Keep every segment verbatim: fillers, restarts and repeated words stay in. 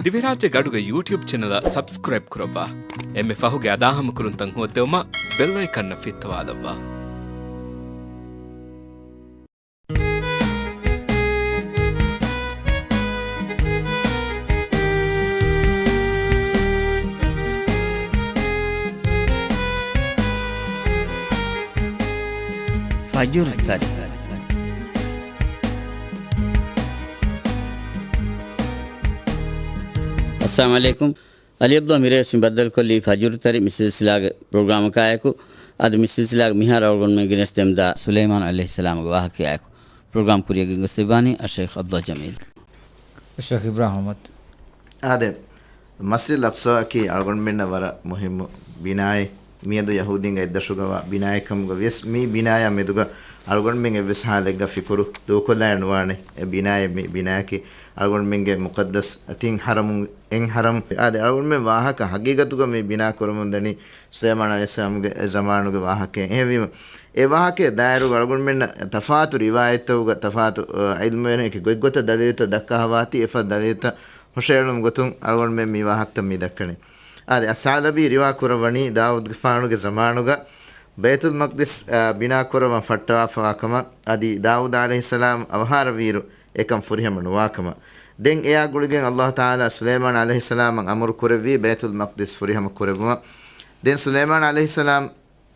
ދިވެހިރާއްޖޭގެ އަޑުގެ ޔޫޓިއުބް ޗެނަލަށް ސަބްސްކްރައިބް ކުރައްވާ. އެންމެ ފަހުގެ އަދާހަމަކުރުންތައް ހޯއްދެވުމަށް ބެލް އައިކަންއަށް ފިއްތަވާލައްވާ. ފަޖުރު ތަރި. އައްސަލާމު ޢަލައިކުމް. އަލީ ޢަބްދުﷲ މިރޭ ވެސް މި ބައްދަލުކޮށްލީ ފަޖުރު ތަރި މި ސިލްސިލާގެ ޕްރޮގްރާމަކާއެކު. އަދި މި ސިލްސިލާގެ މިހާރު އަޅުގަނޑުމެން ގެނެސްދެމުންދާ ސުލައިމާން ޢަލައިހިއްސަލާމުގެ ވާހަކަޔާއެކު. ޕްރޮގްރާމް ކުރިއަށް ގެންގޮސްދެއްވާނީ އައްޝައިޚް ޢަބްދުﷲ ޖަމީލް. އައްޝައިޚް އިބްރާހިމް އަޙްމަދު. އާދެ، މަސްޖިދުލް އަޤްޞާއަކީ އަޅުގަނޑުމެންނަށް ވަރަށް މުހިއްމު ބިނާއެއް. މިއަދު ޔަހޫދީންގެ އެއްދަށުގަވާ ބިނާއެއް ކަމުގަ ވިޔަސް، މި ބިނާޔާ މެދުގަ އަޅުގަނޑުމެން އެއްވެސް ހާލެއްގަ ފިކުރު ދޫކޮށްލާއެއް ނުވާނެ. އެ ބިނާއެއް، މި ބިނާއަކީ އަޅުގަނޑުމެންގެ މުޤައްދަސް ތިން ޙަރަމުން އެއް ޙަރަމް. އާދެ، އަޅުގަނޑުމެން ވާހަކަ ހަގީގަތުގަ މި ބިނާ ކުރަމުން ދަނީ ސުލައިމާން ޢަލައިހިއްސަލާމުގެ އެ ޒަމާނުގެ ވާހަކައެއް. އެހެންވީމަ، އެ ވާހަކައެއް ދާއިރުގަ އަޅުގަނޑުމެންނަށް ތަފާތު ރިވާޔަތްތަކުގަ ތަފާތު، އަ، ޢިލްމުވެރިން އެކި ގޮތްގޮތަށް ދަލީލުތައް ދައްކާ ހަވާތީ އެފަދަ ދަލީލުތައް ހުށައެޅުމުގެ ގޮތުން އަޅުގަނޑުމެން މި ވާހަކަތައް މި ދައްކަނީ. އާދެ، އައްސަޢުލަބީ ރިވާ ކުރައްވަނީ ދާވޫދުގެފާނުގެ ޒަމާނުގަ ބައިތުލް މަޤްދިސް، އާ، ބިނާ ކުރައްވަން ފައްޓަވާފަވާ ކަމަށް، އަދި ދާވޫދު ޢަލައިހިއްސަލާމް އަވަހާރަވިއިރު އެކަން ފުރިހަމަ ނުވާ ކަމަށް. ދެން އެއާ ގުޅިގެން ﷲ ތަޢާލާ ސުލައިމާން ޢަލައިހިއްސަލާމަށް އަމުރު ކުރެއްވީ ބައިތުލް މަޤްދިސް ފުރިހަމަ ކުރެއްވުމަށް. ދެން ސުލައިމާން ޢަލައިހިއްސަލާމް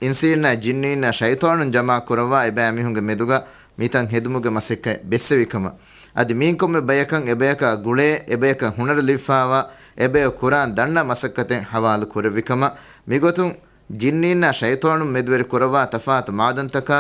އިންސީންނާ ޖިންނީންނާ ޝައިޠާނުން ޖަމާ ކުރައްވާ އެބައިމީހުންގެ މެދުގަ މިތަން ހެދުމުގެ މަސައްކަތް ބެއްސެވި ކަމަށް. އަދި މީން ކޮންމެ ބަޔަކަށް އެބަޔަކާ ގުޅޭ، އެބަޔަކަށް ހުނަރު ލިބިފާވާ، އެބަޔަކު ކުރާން ދަންނަ މަސައްކަތެއް ހަވާލު ކުރެއްވި ކަމަށް. މިގޮތުން ޖިންނީންނާ ޝައިޠާނުން މެދުވެރި ކުރައްވާ ތަފާތު މާދަންތަކާ،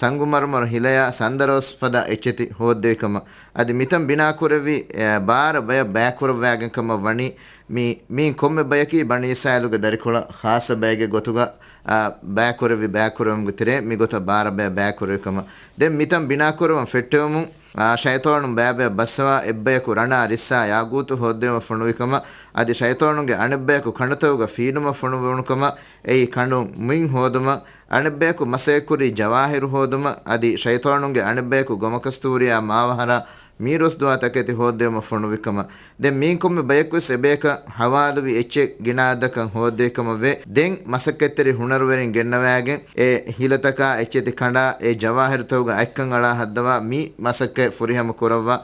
ސަންގުމަރުމަރު ހިލަޔާ ސަންދަރޯސް ފަދަ އެއްޗެތި ހޯއްދެވި ކަމަށް. އަދި މިތަން ބިނާ ކުރެއްވީ، އެ، ބާރަ ބަޔަށް ބައިކުރައްވާގެން ކަމަށް ވަނީ، މި، މީން ކޮންމެ ބަޔަކީ ބަނީ އިސްރާއީލުގެ ދަރިކޮޅަށް ޚާއްޞަ ބައެއްގެ ގޮތުގަ، އާ، ބައިކުރެއްވި ބައިކުރެވުމުގެ ތެރޭ މިގޮތަށް ބާރަ ބަޔަށް ބައިކުރެއްވި ކަމަށް. ދެން މިތަން ބިނާ ކުރައްވަން ފެއްޓެވުމުން، އާ، ޝައިޠާނުން ބައިބަޔަށް ބައްސަވާ އެއްބަޔަކު ރަނާ ރިއްސާ ޔާގޫތު ހޯއްދެވުމަށް ފޮނުވި ކަމަށް، އަދި ޝައިޠާނުންގެ އަނެއްބަޔަކު ކަނޑުތަކުގަ ފީނުމަށް ފޮނުވުނު ކަމަށް، އެއީ ކަނޑުން މިން ހޯދުމަށް، އަނެއްބަޔަކު މަސައްކަތްކުރީ ޖަވާހިރު ހޯދުމަށް، އަދި ޝައިޠާނުންގެ އަނެއްބަޔަކު ގޮމަކަސްތޫރިއާ މާވަހަރާ މީރުވަސްދުވާ ތަކެތި ހޯއްދެވުމަށް ފޮނުވި ކަމަށް. ދެން މީން ކޮންމެ ބަޔަކުވެސް އެބަޔަކަށް ހަވާލުވި އެއްޗެއް ގިނަ އަދަދަކަށް ހޯއްދެވި ކަމަށް ވޭ. ދެން މަސައްކަތްތެރި ހުނަރުވެރިން ގެންނަވާގެން އެ ހިލަތަކާ އެއްޗެތި ކަނޑާ އެ ޖަވާހިރުތަކުގަ އަތްކަން އަޅާ ހައްދަވާ މި މަސައްކަތް ފުރިހަމަ ކުރައްވާ،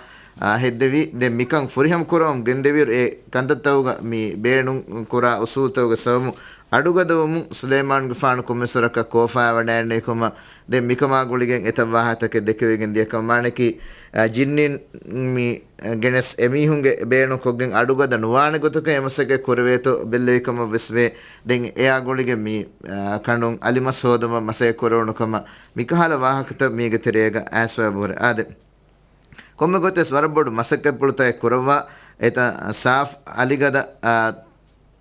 އާ، ހެއްދެވި. ދެން މިކަން ފުރިހަމަ ކުރަވަމުން ގެންދެވިއިރު އެ ކަންތައްތަކުގަ މި ބޭނުން ކުރާ އުސޫލުތަކުގެ ސަބަބުން އަޑުގަދަވުމުން ސުލައިމާނުގެފާނު ކޮންމެސްވަރަކަށް ކޯފާވަޑައިގަންނަވި ކަމަށް. ދެން މިކަމާ ގުޅިގެން އެތައް ވާހަކަތަކެއް ދެކެވިގެން ދިޔަ ކަމަށް. މާނައަކީ، އާ، ޖިންނިން މި ގެނެސް އެމީހުންގެ ބޭނުން ކޮށްގެން އަޑުގަދަ ނުވާނެ ގޮތަކަށް އެ މަސައްކަތް ކުރެވޭތޯ ބެއްލެވި ކަމަށް ވެސް ވޭ. ދެން އެއާ ގުޅިގެން މި، އާ، ކަނޑުން އަލިމަސް ހޯދުމަށް މަސައްކަތް ކުރެވުނު ކަމަށް މިކަހަލަ ވާހަކަތައް މީގެ ތެރޭގަ އައިސްފައި ބުހުރި. އާދެ، ކޮންމެ ގޮތެސް ވަރަށް ބޮޑު މަސައްކަތްޕުޅުތަކެއް ކުރައްވާ، އެތައް ސާފް އަލިގަދަ، އާ،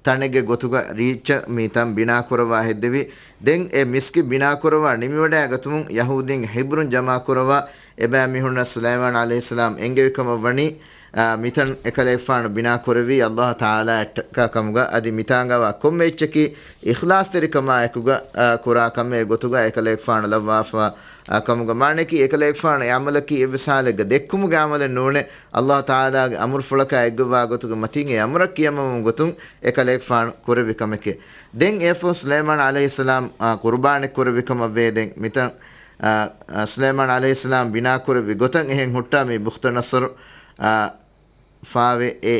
ތަނެއްގެ ގޮތުގަ ރީއްޗަށް މި ތަން ބިނާ ކުރައްވާ ހެއްދެވި. ދެން އެ މިސްކިތް ބިނާ ކުރައްވާ ނިމިވަޑައިގަތުމުން ޔަހޫދީންގެ ހިބްރުން ޖަމާ ކުރައްވާ އެބައިމީހުންނަށް ސުލައިމާން ޢަލައިހިއްސަލާމް އެންގެވި ކަމަށް ވަނީ، އާ، މިތަން އެކަލޭގެފާނު ބިނާ ކުރެއްވީ ﷲ ތަޢާލާއަށްޓަކާ ކަމުގަ. އަދި މިތާނގަވާ ކޮންމެ އެއްޗަކީ އިޚްލާޞްތެރިކަމާއެކުގަ، އާ، ކުރާ ކަމެއް ގޮތުގަ އެކަލޭގެފާނު ލައްވާފަ، އާ، ކަމުގަ. މާނައަކީ އެކަލޭގެފާނު އެ ޢަމަލަކީ އެއްވެސް ޙާލެއްގަ ދެއްކުމުގެ ޢަމަލެއް ނޫނޭ، ﷲ ތަޢާލާގެ އަމުރުފުޅަކާ އެއްގޮތްވާ ގޮތުގެ މަތީން އެ އަމުރަށް ކިޔަމަންވުމުގެ ގޮތުން އެކަލޭގެފާނު ކުރެއްވި ކަމެކޭ. ދެން އެއަށްފަހު ސުލައިމާން ޢަލައިހިއްސަލާމް، އާ، ޤުރުބާނެއް ކުރެއްވި ކަމަށް ވޭ. ދެން މިތަން، އާ، އާ، ސުލައިމާން ޢަލައިހިއްސަލާމް ބިނާ ކުރެއްވި ގޮތަށް އެހެން ހުއްޓާ މި ބުޚްތުނަޞަރު، އާ، ފާވެ އެ،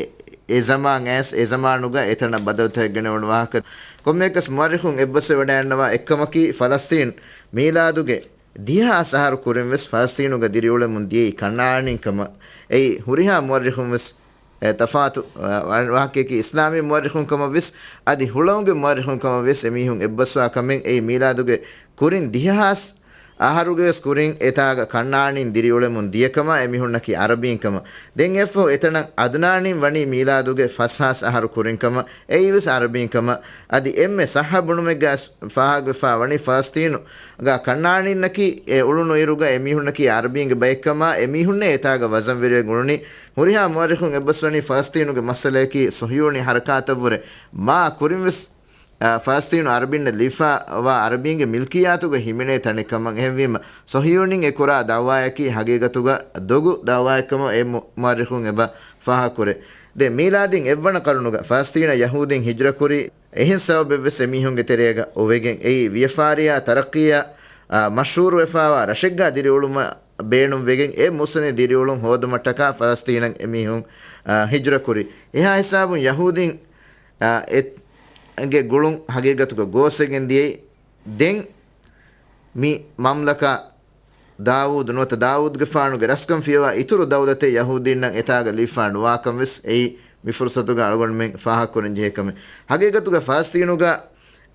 އެ ޒަމާން އައިސް އެ ޒަމާނުގަ އެތަނަށް ބަދަލުތަކެއް ގެނެވުނު ވާހަކަ. ކޮންމެއަކަސް މުއައްރިޚުން އެއްބަސްވެވަޑައިގަންނަވާ އެއްކަމަކީ ފަލަސްޠީން މީލާދުގެ ދިހަ ހާސް އަހަރު ކުރިން ވެސް ފަލަސްޠީނުގަ ދިރިއުޅެމުން ދިޔައީ ކަންނާނީން ކަމަށް. އެއީ ހުރިހާ މުއައްރިޚުން ވެސް، އެ، ތަފާތު، އަ، ވާހަކައަކީ އިސްލާމީ މުއައްރިޚުން ކަމަށް ވެސް، އަދި ހުޅަނގުގެ މުއައްރިޚުން ކަމަށް ވެސް އެމީހުން އެއްބަސްވާ ކަމެއް. އެއީ މީލާދުގެ ކުރިން ދިހަ ހާސް އަހަރުގެ ވެސް ކުރިން އެތާގަ ކަންނާނީން ދިރިއުޅެމުން ދިޔަ ކަމަށް އެމީހުންނަކީ ޢަރަބީން ކަމަށް. ދެން އެއަށްފަހު އެތަނަށް ޢަދުނާނީން ވަނީ މީލާދުގެ ފަސް ހާސް އަހަރު ކުރިން ކަމަށް، އެއީ ވެސް ޢަރަބީން ކަމަށް. އަދި އެންމެ ޞައްޙަ ބުނުމެއްގަ ފާހަގަވެފާ ވަނީ ފަލަސްޠީނުގަ ކަންނާނީންނަކީ އެ އުޅުނު އިރުގަ އެމީހުންނަކީ ޢަރަބީންގެ ބައެއްކަމާ، އެމީހުންނޭ އެތާގަ ވަޒަންވެރިވެގެން އުޅުނީ. ހުރިހާ މުއައްރިޚުން އެއްބަސްވަނީ ފަލަސްޠީނުގެ މައްސަލަޔަކީ ޞަހްޔޫނީ ޙަރަކާތަށްވުރެ މާ ކުރިންވެސް، އާ، ފަލަސްޠީނު ޢަރަބިންނަށް ލިބިފައިވާ ޢަރަބީންގެ މިލްކިއްޔާތުގަ ހިމެނޭ ތަނެއް ކަމަށް. އެހެންވީމަ، ޞަހްޔޫނީން އެ ކުރާ ދަޢުވާޔަކީ ޙަޤީޤަތުގަ ދޮގު ދަޢުވާއެއް ކަމަށް އެ މު-، މުއައްރިޚުން އެބަ ފާހަގަކުރޭ. ދެން މީލާދީން އެއްވަނަ ޤަރުނުގަ ފަލަސްޠީނަށް ޔަހޫދީން ހިޖްރަކުރީ އެހެން ސަބަބެއްވެސް އެމީހުންގެ ތެރޭގަ އޮވެގެން އެއީ ވިޔަފާރިއާ ތަރައްޤީއާ، އާ، މަޝްހޫރުވެފާވާ ރަށެއްގާ ދިރިއުޅުމަށް ބޭނުންވެގެން އެ މުއްސަނދި ދިރިއުޅުން ހޯދުމަށްޓަކާ ފަލަސްޠީނަށް އެމީހުން، އާ، ހިޖްރަކުރީ. އެހާ ހިސާބުން ޔަހޫދީން، އާ، އެ، އެގެ ގުޅުން ހަގީގަތުގަ ގޯސްވެގެން ދިޔައީ. ދެން މި މަމްލަކާ ދާވޫދު ނުވަތަ ދާވޫދުގެފާނުގެ ރަސްކަން ފިޔަވާ އިތުރު ދައުލަތެއް ޔަހޫދީންނަށް އެތާގަ ލިބިފާ ނުވާކަންވެސް އެއީ މި ފުރުސަތުގަ އަޅުގަނޑުމެން ފާހަގަކުރަން ޖެހޭ ކަމެއް. ހަގީގަތުގަ ފަލަސްޠީނުގަ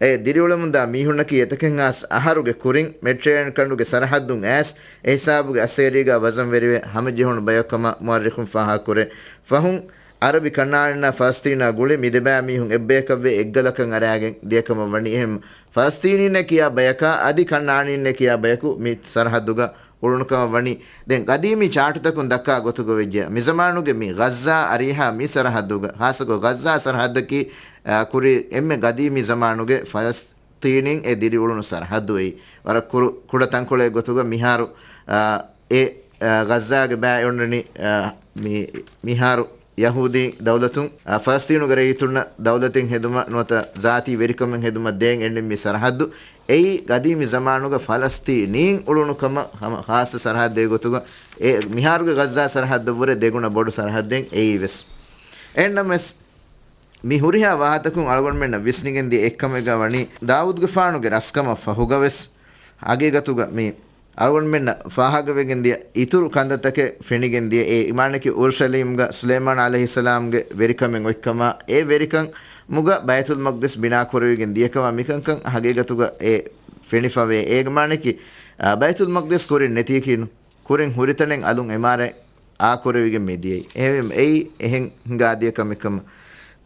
އެ ދިރިއުޅެމުންދާ މީހުންނަކީ އެތަކެއްހާސް އަހަރުގެ ކުރިން މެޑިޓެރޭނިއަން ކަނޑުގެ ސަރަހައްދުން އައިސް، އެ ހިސާބުގެ އަސޭރީގަ ވަޒަންވެރިވެ ހަމަޖެހުނު ބަޔަކު ކަމަށް މުއައްރިޚުން ފާހަގަކުރޭ. ފަހުން އަރަބި ކަންނާނީންނާ ފަލަސްޠީނާ ގުޅި މި ދެބައި މީހުން އެއްބަޔަކަށްވެ އެއްގަލަކަށް އަރާގެން ދިޔަކަމަށް ވަނީ. އެހެން ފަލަސްޠީނީންނޭ ކިޔާ ބަޔަކާ އަދި ކަންނާނީންނޭ ކިޔާ ބަޔަކު މި ސަރަހައްދުގަ އުޅުނުކަމަށް ވަނީ. ދެން ގަދީމީ ޗާޓުތަކުން ދައްކާ ގޮތުގަ ވެއްޖެ، މިޒަމާނުގެ މި ޣައްޒާ އަރިހާ މި ސަރަހައްދުގަ، ޚާއްޞަކޮށް ޣައްޒާ ސަރަހައްދަކީ، އާ، ކުރި އެންމެ ގަދީމީ ޒަމާނުގެ ފަލަސް ތީނިން އެ ދިރިއުޅުނު ސަރަހައްދު އެއީ. ވަރަށް ކުރު-، ކުޑަ ތަންކޮޅެއް ގޮތުގަ މިހާރު، އާ، އެ، އާ، ޣައްޒާގެ ބައި އޮންނަނީ، އާ، މި-، މިހާރު ޔަހޫދީ ދައުލަތުން، އާ، ފަލަސްޠީނުގެ ރައްޔިތުންނަށް ދައުލަތެއް ހެދުމަށް ނުވަތަ ޒާތީ ވެރިކަމެއް ހެދުމަށް ދޭން އެންނެ މި ސަރަހައްދު. އެއީ ގަދީމި ޒަމާނުގަ ފަލަސްޠީނީން އުޅުނު ކަމަށް ހަމަ ޚާއްޞަ ސަރަހައްދެއް ގޮތުގަ އެ މިހާރުގެ ޣައްޒާ ސަރަހައްދަށްވުރެ ދެގުނަ ބޮޑު ސަރަހައްދެއް އެއީ ވެސް. އެހެންނަމަވެސް، މި ހުރިހާ ވާހަތަކުން އަޅުގަނޑުމެންނަށް ވިސްނިގެން ދިޔަ އެއްކަމެއްގަ ވަނީ، ދާވޫދުގެފާނުގެ ރަސްކަމަށް ފަހުގަވެސް، ހަގީގަތުގަ މި އަޅުގަނޑުމެންނަށް ފާހަގަވެގެން ދިޔަ އިތުރު ކަންތައްތަކެއް ފެނިގެން ދިޔަ، އެ މާނައަކީ އުރުޝަލީމްގަ ސުލައިމާން ޢަލައިހިއްސަލާމްގެ ވެރިކަމެއް އޮތްކަމާ، އެ ވެރިކަމުގަ ބައިތުލް މަޤްދިސް ބިނާކުރެވިގެން ދިޔަކަމާ މިކަންކަން ހަގީގަތުގަ އެ ފެނިފަވޭ. އޭގެ މާނައަކީ، އާ، ބައިތުލް މަޤްދިސް ކުރިން ނެތީކީ ނު-، ކުރިން ހުރިތަނެއް އަލުން އިމާރާތް އާކުރެވިގެން މި ދިޔައީ. އެހެންވީމަ އެއީ އެހެން ހިނގާދިޔަ ކަމެއް ކަމަށް.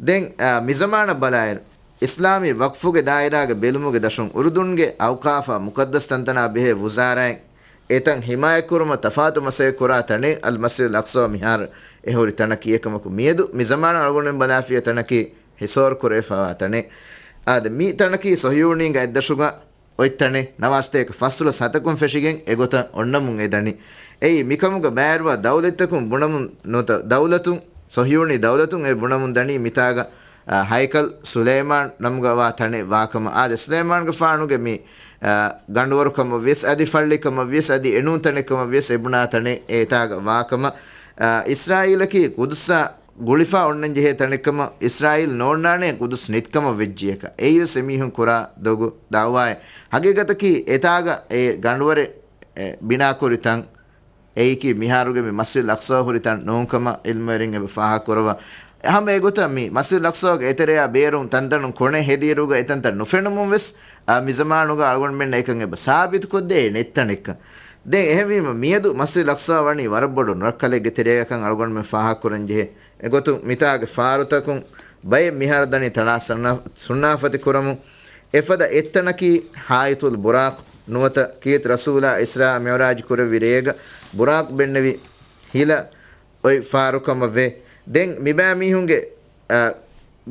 ދެން، އާ، މިޒަމާނަށް ބަލާއިރު، އިސްލާމީ ވަޤްފުގެ ދާއިރާގެ ބެލުމުގެ ދަށުން އުރުދުންގެ އައުޤާފާ މުޤައްދަސް ތަންތަނާ ބެހޭ ވުޒާރާއިން އެތަން ހިމާޔަތްކުރުމަށް ތަފާތު މަސައްކަތް ކުރާ ތަނެއް އަލް މަސްޖިދުލް އަޤްޞާ މިހާރު އެ ހުރި ތަނަކީ. އެކަމަކު، މިއަދު މިޒަމާނަށް އަޅުގަނޑުމެން ބަލާފިޔާ ތަނަކީ ހިސޯރު ކުރެވިފައިވާ ތަނެއް. އާދެ، މި ތަނަކީ ޞަހިޔޫނީންގެ އަތްދަށުގަ އޮތް ތަނެއް، ނަވާސްތޭކަ ފަސްދޮޅަސް ހަތަކުން ފެށިގެން އެގޮތަށް އޮންނަމުން އެ ދަނީ. އެއީ، މިކަމުގަ ބައިވެރިވާ ދައުލަތްތަކުން ބުނަމުން ނުވަތަ ދައުލަތުން، ޞަހިޔޫނީ ދައުލަތުން އެ ބުނަމުން ދަނީ މިތާގަ، އާ، ހައިކަލް ސުލައިމާން ނަމުގަ ވާ ތަނެއް ވާކަމަށް. އާދެ، ސުލައިމާންގެފާނުގެ މި، އާ، ގަނޑުވަރުކަމަށް ވިޔަސް އަދި ފައްޅިކަމަށް ވިޔަސް އަދި އެނޫންތަނެއްކަމަށް ވިޔަސް އެބުނާ ތަނެއް އެތާގަ ވާކަމަށް. އާ، އިސްރާއީލަކީ ޤުދުސްއާ ގުޅިފަ އޮންނަންޖެހޭ ތަނެއްކަމަށް އިސްރާއީލް ނޯންނާނެ ޤުދުސް ނެތްކަމަށް ވެއްޖިޔަކަ. އެއީވެސް އެމީހުން ކުރާ ދޮގު ދައުވާއެއް. ހަގީގަތަކީ އެތާގަ އެ ގަނޑުވަރެއް، އެ، ބިނާކުރި ތަން، އެއީކީ މިހާރުގެ މި މަސްޖިދުލް އަޤްޞާ ހުރި ތަން ނޫންކަމަށް ޢިލްމުވެރިން އެބަ ފާހަގަކުރައްވާ. ހަމަ އެގޮތަށް މި މަސްޖިދުލް އަޤްޞާގެ އެތެރެޔާ ބޭރުން ތަންތަނުން ކޮނެ ހެދިއިރުގަ އެތަންތަން ނުފެނުމުން ވެސް، އާ، މިޒަމާނުގަ އަޅުގަނޑުމެންނަށް އެކަން އެބަ ސާބިތުކޮށްދޭ ނެތް ތަނެއްކަން. ދެން އެހެންވީމަ، މިއަދު މަސްޖިދުލް އަޤްޞާ ވަނީ ވަރަށް ބޮޑު ނުރައްކަލެއްގެ ތެރޭގަކަން އަޅުގަނޑުމެން ފާހަގަކުރަންޖެހޭ. އެގޮތުން މިތާގެ ފާރުތަކުން ބައެއް މިހާރު ދަނީ ތަޅާ ސަންނާ-، ސުންނާފަތި ކުރަމުން. އެފަދަ އެއްތަނަކީ ޙާއިޠުލް ބުރާޤް ނުވަތަ ކީރިތި ރަސޫލާ އިސްރާ މިޢުރާޖު ކުރެއްވި ރޭގަ ބުރާޤް ބެންނެވި ހިލަ އޮތް ފާރުކަމަށްވޭ. ދެން މިބައިމީހުންގެ، އަ،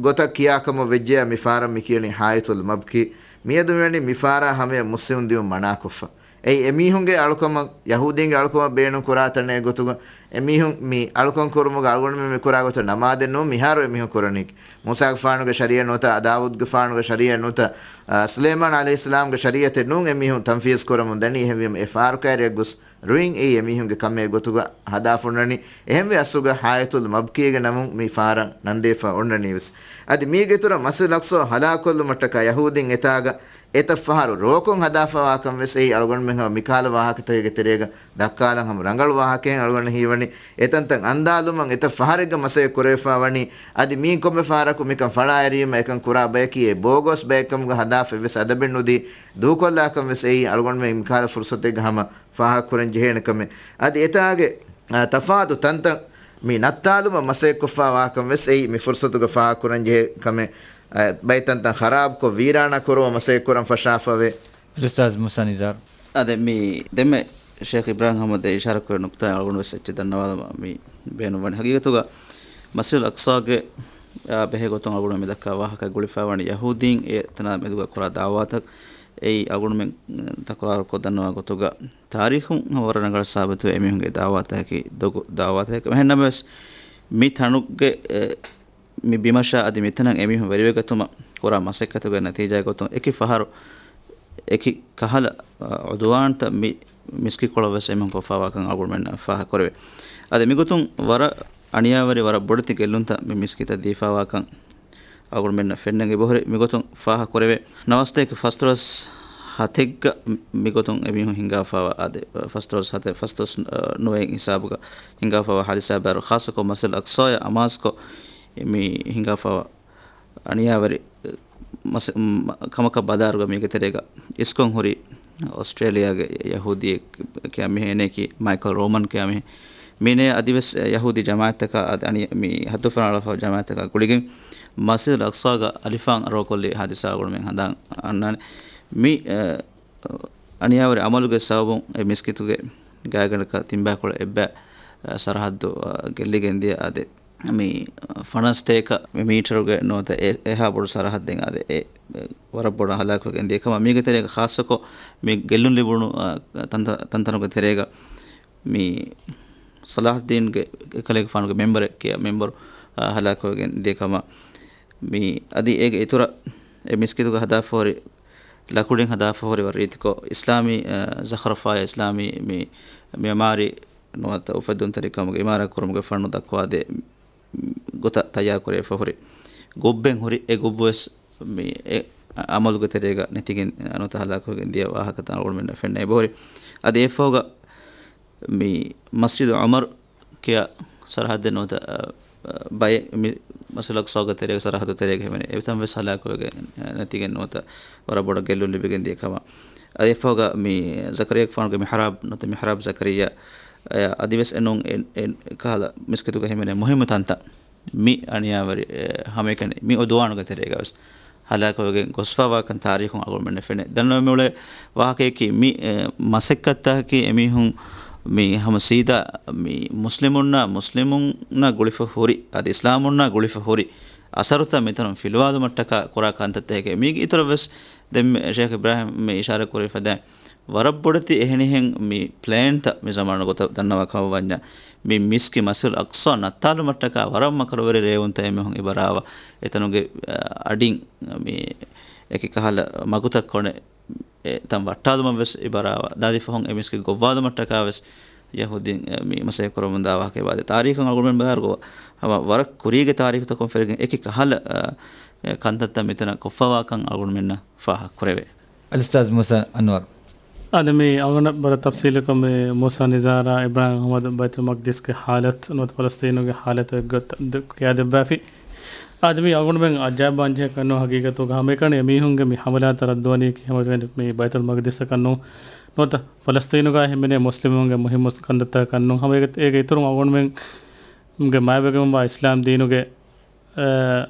ގޮތަށް ކިޔާކަމަށް ވެއްޖެޔާ މި ފާރަށް މި ކިޔަނީ ޙާއިޠުލް މަބްކީ. މިއަދު މިވަނީ މި ފާރާ ހަމަޔަށް މުސްލިމުން ދިޔުން މަނާކޮށްފަ. އެއީ އެމީހުންގެ އަޅުކަމަށް، ޔަހޫދީންގެ އަޅުކަމަށް ބޭނުން ކުރާ ތަނެއް ގޮތުގަ އެމީހުން މި އަޅުކަން ކުރުމުގަ އަޅުގަނޑުމެން މި ކުރާ ގޮތަށް ނަމާދެއް ނޫން މިހާރު އެމީހުން ކުރަނީ. މޫސާގެފާނުގެ ޝަރީޢަތް ނުވަތަ، ދާވޫދުގެފާނުގެ ޝަރީޢަތް ނުވަތަ، އާ، ސުލައިމާން ޢަލައިހިއްސަލާމްގެ ޝަރީޢަތެއް ނޫން އެމީހުން ތަންފީޒު ކުރަމުން ދަނީ. އެހެންވީމަ އެ ފާރު ކައިރިއަށް ގޮސް ރުއިން އެއީ އެމީހުންގެ ކަމެއް ގޮތުގަ ހަދާފަ އޮންނަނީ. އެހެންވެ އަސްލުގަ ޙާއިޠުލް މަބްކީގެ ނަމުން މި ފާރަށް ނަންދީފަ އޮންނަނީ ވެސް. އަދި މީގެ އިތުރަށް މަސްޖިދުލް އަޤްޞާ ހަލާކުކޮށްލުމަށްޓަކާ ޔަހޫދީން އެތާގަ އެތައް ފަހަރު ރޯކޮށް ހަދާފަވާކަން ވެސް އެއީ އަޅުގަނޑުމެން ހަމަ މިކަހަލަ ވާހަކަތަކެއްގެ ތެރޭގަ ދައްކާލަން ހަމަ ރަނގަޅު ވާހަކައެއް އަޅުގަނޑަށް ހީވަނީ. އެތަންތަން އަންދާލުމަށް އެތައް ފަހަރެއްގަ މަސައްކަތް ކުރެވިފަ ވަނީ. އަދި މީން ކޮންމެ ފަހަރަކު މިކަން ފަޅާއެރީމަ އެކަން ކުރާ ބަޔަކީ އެ ބޯގޮސް ބައެއްކަމުގަ ހަދާފަ އެއްވެސް އަދަބެއް ނުދީ ދޫކޮށްލާކަން ވެސް އެއީ އަޅުގަނޑުމެން މިކަހަލަ ފުރުސަތެއްގަ ހަމަ ފާހަގަކުރަން ޖެހޭނެ ކަމެއް. އަދި އެތާގެ، އާ، ތަފާތު ތަންތަން މި ނައްތާލުމަށް މަސައްކަތްކޮށްފަ ވާކަން ވެސް އެއީ މި ފުރުސަތުގަ ފާހަގަކުރަން ޖެހޭ ކަމެއް. އާ، ބައެއް ތަންތަން ޚަރާބުކޮށް ވީރާނާ ކުރުމަށް މަސައްކަތްކުރަން ފަށާފަވޭ. އަލްއުސްތާޛް މޫސާ ނިޒާރު. އާދެ، މި ދެންމެ ޝޭޚް އިބްރާހިމް އަޙްމަދު އިޝާރާތް ކުރެއްވި ނުކުތާ އަޅުގަނޑު ވެސް އެއްޗެއް ދަންނަވާލުމަށް މި ބޭނުންވަނީ. ހަގީގަތުގަ މަސްޖިދުލް އަޤްޞާގެ، އާ، ބެހޭ ގޮތުން އަޅުގަނޑު މި ދައްކާ ވާހަކަ ގުޅިފަ ވަނީ ޔަހޫދީން އެ ތަނާ މެދުގަ ކުރާ ދައުވާތައް. އެއީ އަޅުގަނޑުމެން ތަކުރާރުކޮށް ދަންނަވާ ގޮތުގަ ތާރީޚުން ވަރަށް ރަނގަޅަށް ސާބިތުވޭ އެމީހުންގެ ދައުވާތަކަކީ ދޮގު ދައުވާތަކެއް. އެހެންނަމަވެސް، މި ތަނުގެ، އެ، މި ބިމަށާ އަދި މިތަނަށް އެމީހުން ވެރިވެގަތުމަށް ކުރާ މަސައްކަތުގެ ނަތީޖާގެ ގޮތުން އެކި ފަހަރު އެކި ކަހަލަ، އަ، އުދުވާންތައް މި މިސްކިތްކޮޅަށް ވެސް އެމީހުން ކޮށްފާވާކަން އަޅުގަނޑުމެންނަށް ފާހަގަކުރެވޭ. އަދި މިގޮތުން ވަރަށް އަނިޔާވެރި ވަރަށް ބޮޑެތި ގެއްލުންތައް މި މިސްކިތަށް ދީފާވާކަން އަޅުގަނޑުމެންނަށް ފެންނަން އެބަހުރި. މިގޮތުން ފާހަގަކުރެވޭ. ނަވާސްތޭކަ ފަސްދޮޅަސް ހަތެއްގަ މިގޮތުން އެމީހުން ހިނގާފާވާ އާދެ، ފަސްދޮޅަސް ހަތެއް، ފަސްދޮޅަސް ނުވައެއް ހިސާބުގަ ހިނގާފާވާ ހާދިސާ ބާރު، ޚާއްޞަކޮށް މަސްޖިދުލް އަޤްޞާއަށް އަމާޒުކޮށް މި ހިނގާފާވާ އަނިޔާވެރި މަސް-، މަ-، ކަމަކަށް ބަލާއިރުގަ މީގެ ތެރޭގަ އިސްކޮށް ހުރި އޮސްޓްރޭލިޔާގެ ޔަހޫދީއެއް ކިޔާ މީހެއް އޭނައަކީ މައިކަލް ރޯމަން ކިޔާ މީހެއް. މީނޭ އަދިވެސް ޔަހޫދީ ޖަމާއަތްތަކާ އަދި އަނި-، މި ހައްދުފަރާޅާފަ ޖަމާއަތްތަކާ ގުޅިގެން މަސްޖިދުލް އަޤްޞާގަ އަލިފާން ރޯކޮށްލި ހާދިސާ އަޅުގަނޑުމެން ހަނދާން އަންނާނެ. މި، އަ، އަނިޔާވެރި އަމަލުގެ ސަބަބުން އެ މިސްކިތުގެ ގާތްގަނޑަކަށް ތިންބައިކުޅަ އެއްބައި، އަ، ސަރަހައްދު، އަ، ގެއްލިގެން ދިޔަ އާދެ، މި ފަނަސް ތޭކަ މީޓަރުގެ ނުވަތަ އެ-، އެހާ ބޮޑު ސަރަހައްދެއް އާދެ، އެ، އެ، ވަރަށް ބޮޑަށް ހަލާކުވެގެން ދިޔަ ކަމަށް މީގެ ތެރޭގަ ޚާއްޞަކޮށް މި ގެއްލުން ލިބުނު، އަ، ތަންތަ-، ތަންތަނުގެ ތެރޭގަ މި ޞަލާޙުއްދީންގެ އެކަލޭގެފާނުގެ މެމްބަރެއް ކިޔާ މެމްބަރު، އަ، ހަލާކުވެގެން ދިޔަ ކަމަށް މި އަދި އޭގެ އިތުރަށް އެ މިސްކިތުގަ ހަދާފަހުރި ލަކުޑިން ހަދާފަހުރި ވަރަށް ރީތިކޮށް، އިސްލާމީ، އަ، ޒަޚްރަފާއި އިސްލާމީ މި މިޢުމާރީ ނުވަތަ އުފެއްދުންތެރިކަމުގެ ޢިމާރާތް ކުރުމުގެ ފަންނު ދައްކަވާދޭ ގޮތަށް ތައްޔާރުކުރެވިފަ ހުރި ގޮއްބެއް ހުރި. އެ ގޮއްބުވެސް މި އެ ޢަމަލުގެ ތެރޭގަ ނެތިގެން ނުވަތަ ހަލާކުވެގެން ދިޔަ ވާހަކަތައް އަޅުގަނޑުމެންނަށް ފެންނަ އެބަހުރި. އަދި އެއަށްފަހުގަ މި މަސްޖިދު ޢުމަރު ކިޔާ ސަރަހައްދެއް ނުވަތަ، އަ، ބައެއް މި މަސްޖިދުލް އަޤްޞާގެ ތެރޭގަ ސަރަހައްދު ތެރޭގަ ހިމެނޭ އެތަން ވެސް ހަލާކުވެގެން ނެތިގެން ނުވަތަ ވަރަށް ބޮޑަށް ގެއްލުން ލިބިގެން ދިޔަ ކަމަށް. އަދި އެއްފަހުގަ މި ޒަކަރިޔާގެފާނުގެ މިޙްރާބް ނުވަތަ މިޙްރާބް ޒަކަރިއްޔާ އަދިވެސް އެނޫން އެ، އެ ކަހަލަ މިސްކިތުގަ ހިމެނޭ މުހިއްމު ތަންތައް މި އަނިޔާވެރި، އެ، ހަމައެކަނި މި އުދުވާނުގެ ތެރޭގަވެސް ހަލާކުވެގެން ގޮސްފާވާކަން ތާރީޚުން އަޅުގަނޑުމެންނަށް ފެނޭ. ދަންނަވަން މިއުޅޭ ވާހަކަޔަކީ މި، އެ، މަސައްކަތްތަކަކީ އެމީހުން މި ހަމަ ސީދާ މި މުސްލިމުންނާ، މުސްލިމުންނާ ގުޅިފަ ހުރި، އަދި އިސްލާމުންނާ ގުޅިފަ ހުރި އަސަރުތައް މިތަނުން ފިލުވާލުމަށްޓަކާ ކުރާ ކަންތައްތަކެކޭ. މީގެ އިތުރަށް ވެސް ދެން ޝޭޚް އިބްރާހިމް މި އިޝާރަތް ކުރެވިފަދަ ވަރަށް ބޮޑެތި އެހެނިހެން މި ޕްލޭންތައް މި ޒަމާނު ގޮތަށް ދަންނަވާ ކަމަށް ވަންޏާ، މި މިސްކިތް މަސްޖިދުލް އަޤްޞާ ނައްތާލުމަށްޓަކާ ވަރަށް މަކަރުވެރި ރޭވުންތައް އެމީހުން އިބަރާވާ، އެތަނުގެ، އަ، އަޑިން މި އެކި ކަހަލަ މަގުތައް ކޮނެ އެ ތަން ވައްޓާލުމަށް ވެސް އިބަރާވާ. ދާދި ފަހުން އެ މިސްކިތް ގޮއްވާލުމަށްޓަކާ ވެސް ޔަހޫދީން، އެ، މި މަސައްކަތް ކުރަމުން ދާ ވާހަކަ އެބައާދޭ. ތާރީޚުން އަޅުގަނޑުމެން ބަލާއިރު ހަމަ ވަރަށް ކުރީގެ ތާރީޚުތަކުން ފެށިގެން އެކި ކަހަލަ، އަ، އެ، ކަންތައްތައް މިތަނަށް ކޮށްފަވާކަން އަޅުގަނޑުމެންނަށް ފާހަގަކުރެވޭ. އަލްއުސްތާޛް މޫސާ އަންވަރު. އާދެ، މި އަޅުގަނޑަށް ވަރަށް ތަފްސީލުކޮށް މި މޫސާ ނިޒާރާ އިބްރާހިމް އަޙްމަދު ބައިތުލް މަޤްދިސްގެ ޙާލަތު ނުވަތަ ފަލަސްޠީނުގެ ޙާލަތު އެއްގޮތަށް ދެ-، ކިޔާދެއްވާފި. އާދެ، މި އަޅުގަނޑުމެން އަޖައިބާންޖެހޭ ކަންނޫން ހަގީގަތުގަ ހަމައެކަނި އެމީހުންގެ މި ޙަމަލާތައް ރައްދުވަނީކީ ހަމަ މި ބައިތުލް މަޤްދިސްއަކަށް ނޫން، ނުވަތަ ފަލަސްޠީނުގަ ހިމެނޭ މުސްލިމުންގެ މުހިއްމު ކަންތައްތަކަށް ނޫން. ހަމަ އޭގެ، އޭގެ އިތުރުން އަޅުގަނޑުމެންގެ މާތްވެގެންވާ އިސްލާމް ދީނުގެ އެ،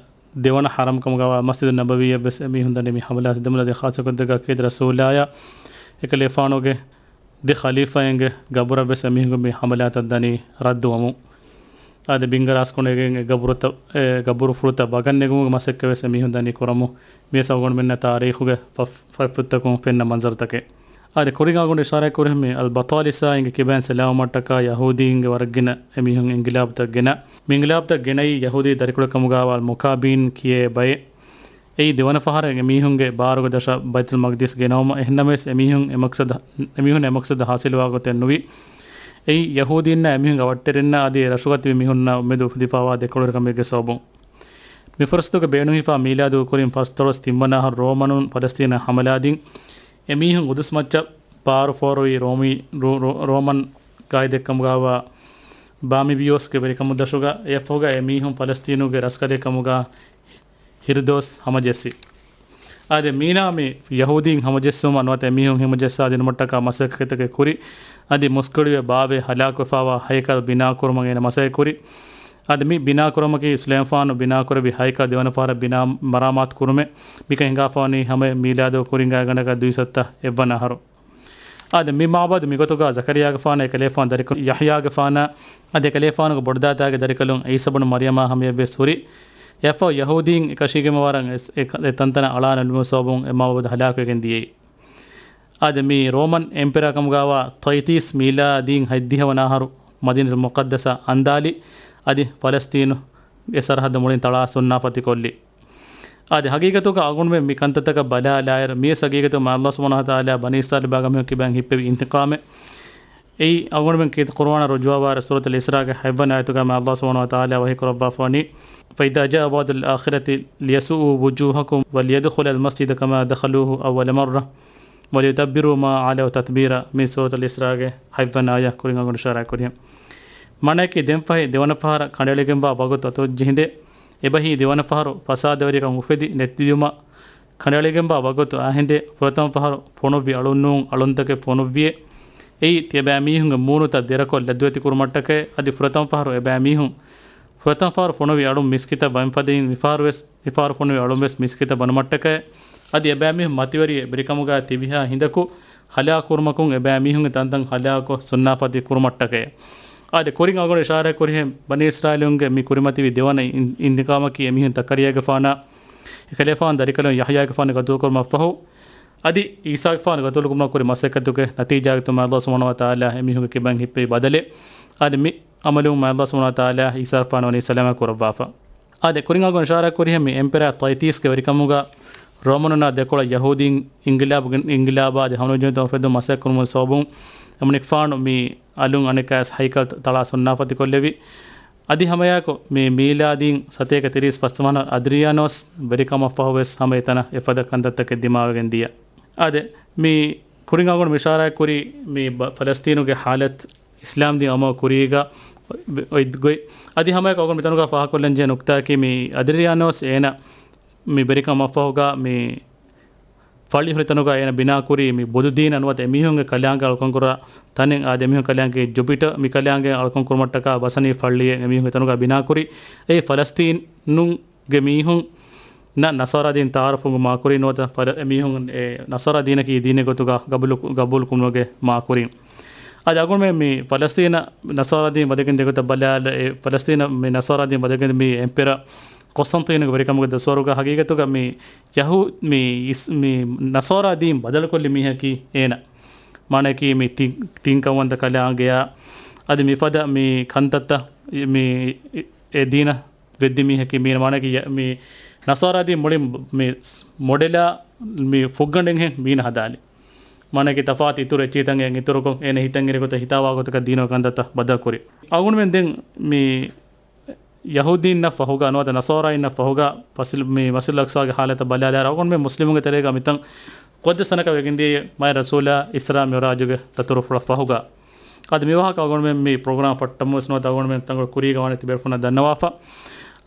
ދެވަނަ ޙަރަމް ކަމުގަވާ މަސްޖިދު ނަބަވީއަށް ވެސް އެމީހުން ދަނީ މި ޙަމަލާތު ދެމުން. އަދި ޚާއްޞަކޮށް ދެ ޢަޤީދަ ރަސޫލާއާ އެކަލޭފާނުގެ ދެ ޚަލީފާއިންގެ ގަބުރަށް ވެސް އެމީހުންގެ މި ޙަމަލާތައް ދަނީ ރައްދުވަމުން. އާދެ، ބިންގަރާސްކޮނެގެން އެ ގަބުރުތައް، އެ ގަބުރުފުޅުތައް ބަގަން ނެގުމުގެ މަސައްކަތް ވެސް އެމީހުން ދަނީ ކުރަމުން. މިވެސް އަޅުގަނޑުމެންނަށް ތާރީޚުގެ ފަ-، ފަތްފުށްތަކުން ފެންނަ މަންޒަރުތަކެއް. އާދެ، ކުރިން އަޅުގަނޑު އިޝާރާތް ކުރިހެން މި އަލްބަޠާލިސާއިންގެ ކިބައިން ސަލާމަތްވުމަށްޓަކާ ޔަހޫދީންގެ ވަރަށް ގިނަ އެމީހުން އިންގިލާބުތައް ގެނަ، މި އިންގިލާބުތައް ގެނައީ ޔަހޫދީ ދަރިކުޅަ ކަމުގަވާ އަލް މުކާބީން ކިޔޭ ބައެއް. އެއީ ދެވަނަ ފަހަރަށް އެމީހުންގެ ބާރުގެ ދަށަށް ބައިތުލް މަޤްދިސް ގެނައުމަށް. އެހެންނަމަވެސް އެމީހުން އެ މަޤްޞަދު، އެމީހުން އެ މަޤްޞަދު ހާސިލުވާ ގޮތެއް ނުވި. އެއީ ޔަހޫދީންނާ އެމީހުންގެ އަވަށްޓެރިންނާ އަދި އެ ރަށުގަ ތިބި މީހުންނާ އުއްމީދު އުފެދިފަވާ ދެކޮޅުވެރިކަމެއްގެ ސަބަބުން. މި ފުރުސަތުގެ ބޭނުންހިފާ މީލާދު ކުރިން ފަސްދޮޅަސް ތިންވަނަ އަހަރު ރޯމަނުން ފަލަސްޠީނަށް ހަމަލާދިން އެމީހުން ގުދުސް މައްޗަށް ބާރު ފޯރުވީ ރޯމީ، ރޯ-، ރޯ-، ރޯމަން ގާއިދެއްކަމުގަވާ ބާމިބިއޯސްގެ ވެރިކަމުދަށުގަ. އެއަށްފަހުގަ އެމީހުން ފަލަސްޠީނުގެ ރަސްކަލެއް ކަމުގަ ހިރުދޯސް ހަމަޖެއްސި. އާދެ، މީނާ މި ޔަހޫދީން ހަމަޖެއްސުމަށް ނުވަތަ އެމީހުން ހަމަޖައްސާ ދިނުމަށްޓަކާ މަސައްކަތްތަކެއް ކުރި. އަދި މުސްކުޅިވެ ބާވެ ހަލާކުވެފަވާ ހައިކަލް ބިނާކުރުމަށް އޭނަ މަސައްކަތް ކުރި. އަދި މި ބިނާކުރުމަކީ ސުލައިމާނު ބިނާކުރެއްވި ހައިކަލް ދެވަނަ ފަހަރަށް ބިނާ މަރާމާތު ކުރުމެއް. މިކަން ހިނގާފަވަނީ ހަމަ މީލާދު ކުރިން ގާތްގަނޑަކަށް ދުއިސައްތަ އެއްވަނަ އަހަރު. އާދެ، މި މަޢުބަދު މިގޮތުގަ ޒަކަރިޔާގެފާނާ އެކަލޭފާނު ދަރިކަލުން ޔަޙްޔާގެފާނާ އަދި އެކަލޭފާނުގެ ބޮޑުދާދާގެ ދަރިކަލުން ޢީސާ ބުނު މަރްޔަމާ ހަމަޔަށްވެސް ހުރި. އެއަށްފަހު ޔަހޫދީން އެކަށީގެން ވަރަށް އެ، އެ، އެ ތަންތަނަށް އަޅާ ނުލިބުނު ސަބަބުން އެ މަޢުބަދު ހަލާކުވެގެން ދިޔައީ. އާދެ، މި ރޯމަން އެމްޕެރާ ކަމުގަވާ ތައިތީސް މީލާދީން ހަތްދިހަ ވަނަ އަހަރު މަދީނަތުލް މުޤައްދަސަށް އަންދާލި. އަދި ފަލަސްތީނު އެ ސަރަހައްދު މުޅިން ތަޅާ ސުންނާފަތިކޮށްލި. އާދެ، ހަގީގަތުގަ އަޅުގަނޑުމެން މި ކަންތައްތަކަށް ބަލާލާއިރު، މިވެސް ހަގީގަތު މާ ﷲ ސުބްޙާނަހޫ ވަތަޢާލާ ބަނީ އިސްރާއީލް ބާގަ މީހުން ކިބައިން ހިއްޕެވި އިންތިޤާމެއް. އެއީ އަޅުގަނޑުމެން ކީރިތި ޤުރުއާނަށް ރުޖޫޢަވާ ސޫރަތުލް އިސްރާގެ ހަތްވަނަ އާޔަތުގަ މާ ﷲ ސުބްޙާނަހޫ ވަތަޢާލާ ވަޙީ ކުރައްވާފަވަނީ، فإذا جاء وعد الآخرة ليسوءوا وجوهكم وليدخلوا المسجد كما دخلوه أول مرة وليتبروا ما علوا تتبيرا. މި ސޫރަތުލް އިސްރާގެ ހަތްވަނަ އާޔަތް ކުރިން އަޅުގަނޑު އިޝާރާތް ކުރިހެން. މާނައަކީ ދެންފަހި ދެވަނަ ފަހަރަށް ކަނޑައެޅިގެންވާ ވަގުތު އަތުވެއްޖެ ހިނދެ، އެބަހީ ދެވަނަ ފަހަރު ފަސާދަވެރިކަން އުފެދި ނެތިލުމަށް ކަނޑައެޅިގެންވާ ވަގުތު އާ ހިނދެ، ފުރަތަމަ ފަހަރު ފޮނުއްވި އަޅުން ނޫން އަޅުންތަކެއް ފޮނުއްވިއޭ. އެއީ ތިޔަބައިމީހުންގެ މޫނުތައް ދެރަކޮށް ލަދުވެތި ކުރުމަށްޓަކައި، އަދި ފުރަތަމަ ފަހަރު އެބައިމީހުން ފުރަތަމަ ފަހަރު ފޮނުވި އަޅުން މިސްކިތަށް ވަންފަދައިން މިފަހަރުވެސް، މިފަހަރު ފޮނުވި އަޅުންވެސް މިސްކިތަށް ވަނުމަށްޓަކައި، އަދި އެބައިމީހުން މަތިވެރި ވެރިކަމުގަ ތިބިހާ ހިނދަކު ހަލާކު ކުރުމަކުން އެބައިމީހުންގެ ތަންތަން ހަލާކު ސުންނާފަތި ކުރުމަށްޓަކައި. އާދެ، ކުރިން އަޅުގަނޑު އިޝާރާތް ކުރިހެން ބަނީ އިސްރާއީލުންގެ މި ކުރިމަތިވި ދެވަނަ އިން-، އިންތިޤާމަކީ އެމީހުން ޒަކަރިޔާގެފާނާ އެކަލޭފާނު ދަރިކަލުން ޔަޙްޔާގެފާނު ގަތުލުކުރުމަށްފަހު، އަދި އީސާގެފާނު ގަތުލުކުރުމަށް ކުރި މަސައްކަތުގެ ނަތީޖާގަތު މާ ﷲ ސުބްޙާނަހޫ ވަތަޢާލާ އެމީހުންގެ ކިބައިން ހިއްޕެވި ބަދަލެއް. އާދެ، މި އަމަލުން މާ ﷲ ސުބްޙާނަހޫ ވަތަޢާލާ އީސާގެފާނު ވަނީ ސަލާމަތް ކުރައްވާފަ. އާދެ، ކުރިން އަޅުގަނޑު އިޝާރާތް ކުރިހެން މި އެމްޕެރާ ތައިތީސްގެ ވެރިކަމުގަ ރޯމަނުންނާ ދެކޮޅަށް ޔަހޫދީން އިންގިލާބުގެ، އިންގިލާބާ އަދި ހަމަޖެހުންތައް އުފެއްދުން މަސައްކަތް ކުރުމުގެ ސަބަބުން އެމަނިކުފާނު މި އަލުން އަނެއްކާވެސް ހައިކަލް ތަ-، ތަޅާ ސުންނާފަތިކޮށްލެވި. އަދި ހަމައެއާއެކު މި މީލާދީން ސަތޭކަ ތިރީސް ފަސްވަނަ އަދްރިޔާނޯސް ވެރިކަމަށްފަހުވެސް ހަމަ އެތަނަށް އެފަދަ ކަންތައްތަކެއް ދިމާވެގެން ދިޔަ. އާދެ، މި ކުރިން އަޅުގަނޑު އިޝާރާތް ކުރީ މި ބަ-، ފަލަސްތީނުގެ ހާލަތު އިސްލާމްދީން އައުމަށް ކުރީގަ އޮތް ގޮތް. އަދި ހަމައެކަ އަޅުގަނޑު މިތަނުގަ ފާހަގަކޮށްލަން ޖެހޭ ނުކްތާއަކީ މި އަދްރިޔާނޯސް އޭނަ މި ވެރިކަމަށްފަހުގަ މި ފައްޅި ހުރި ތަނުގަ އޭނަ ބިނާކުރީ މި ބުދުދީނަށް ނުވަތަ އެމީހުންގެ ކަލާނގެ އަޅުކަންކުރާ ތަނެއް. އާދެ، އެމީހުން ކަލާނގެ ޖުޕިޓަ މި ކަލާނގެ އަޅުކަން ކުރުމަށްޓަކާ ވަސަނީ ފައްޅިއެއް އެމީހުން އެތަނުގަ ބިނާކުރި. އެއީ ފަލަސްތީނުން ގެ މީހުންނަށް ނަޞާރާ ދީން ތަޢާރަފު މާކުރި ނުވަތަ ފަރ-، އެމީހުން އެ ނަޞާރާ ދީނަކީ ދީނެއް ގޮތުގަ ގަބޫލު، ގަބޫލުކުރުމުގެ މާކުރިން. އަދި އަޅުގަނޑުމެން މި ފަލަސްތީނަށް ނަޞާރާ ދީން ވަދެގެން ދިޔަ ގޮތަށް ބަލާލަ، އެ ފަލަސްތީނަށް މި ނަޞާރާ ދީން ވަދެގެން މި އެމްޕެރަ ޤުސްޠަންޠީނުގެ ވެރިކަމުގެ ދަސްވަރުގަ ހަގީގަތުގަ މި ޔަހޫ-، މި އިސް-، މި ނަޞާރާ ދީން ބަދަލުކޮށްލި މީހަކީ އޭނަ. މާނައަކީ މި ތި-، ތިން ކަންވަންތަ ކަލާނގެއާ އަދި މިފަދަ މި ކަންތައްތައް މި އެ ދީނަށް ވެއްދި މީހަކީ މީނަ. މާނައަކީ ޔަ-، މި ނަޞާރާ ދީން މުޅިން މި މޮޑެލާ މި ފުއްގަނޑެއްހެން މީނަ ހަދާލި. މާނައަކީ ތަފާތު އިތުރު އެއްޗިހިތައް އެއް އިތުރުކޮށް، އޭނަ ހިތަށް އެރި ގޮތަށް ހިތާވާ ގޮތަކަށް ދީނުގެ ކަންތައްތައް ބަދަލުކުރި. އަޅުގަނޑުމެން ދެން މި ޔަހޫދީންނަށް ފަހުގަ ނުވަތަ ނަޞާރާއިންނަށް ފަހުގަ މަސް-، މި މަސްޖިދުލް އަޤްޞާގެ ހާލަތަށް ބަލާލާއިރު، އަޅުގަނޑުމެން މުސްލިމުންގެ ތެރޭގަ މިތަން ގޮތްދެއްސަނަކަށް ވެގެންދިޔައީ މާތް ރަސޫލާ އިސްރާ މިޢުރާޖުގެ ދަތުރުފުޅަށް ފަހުގަ. އަދި މިވާހަކަ އަޅުގަނޑުމެން މި ޕްރޮގްރާމް ފައްޓަމުވެސް ނުވަތަ އަޅުގަނޑުމެން ތަންގޮ ކުރީގަ ވާނެ ތިބޭފުޅުންނަށް ދަންނަވާފަ.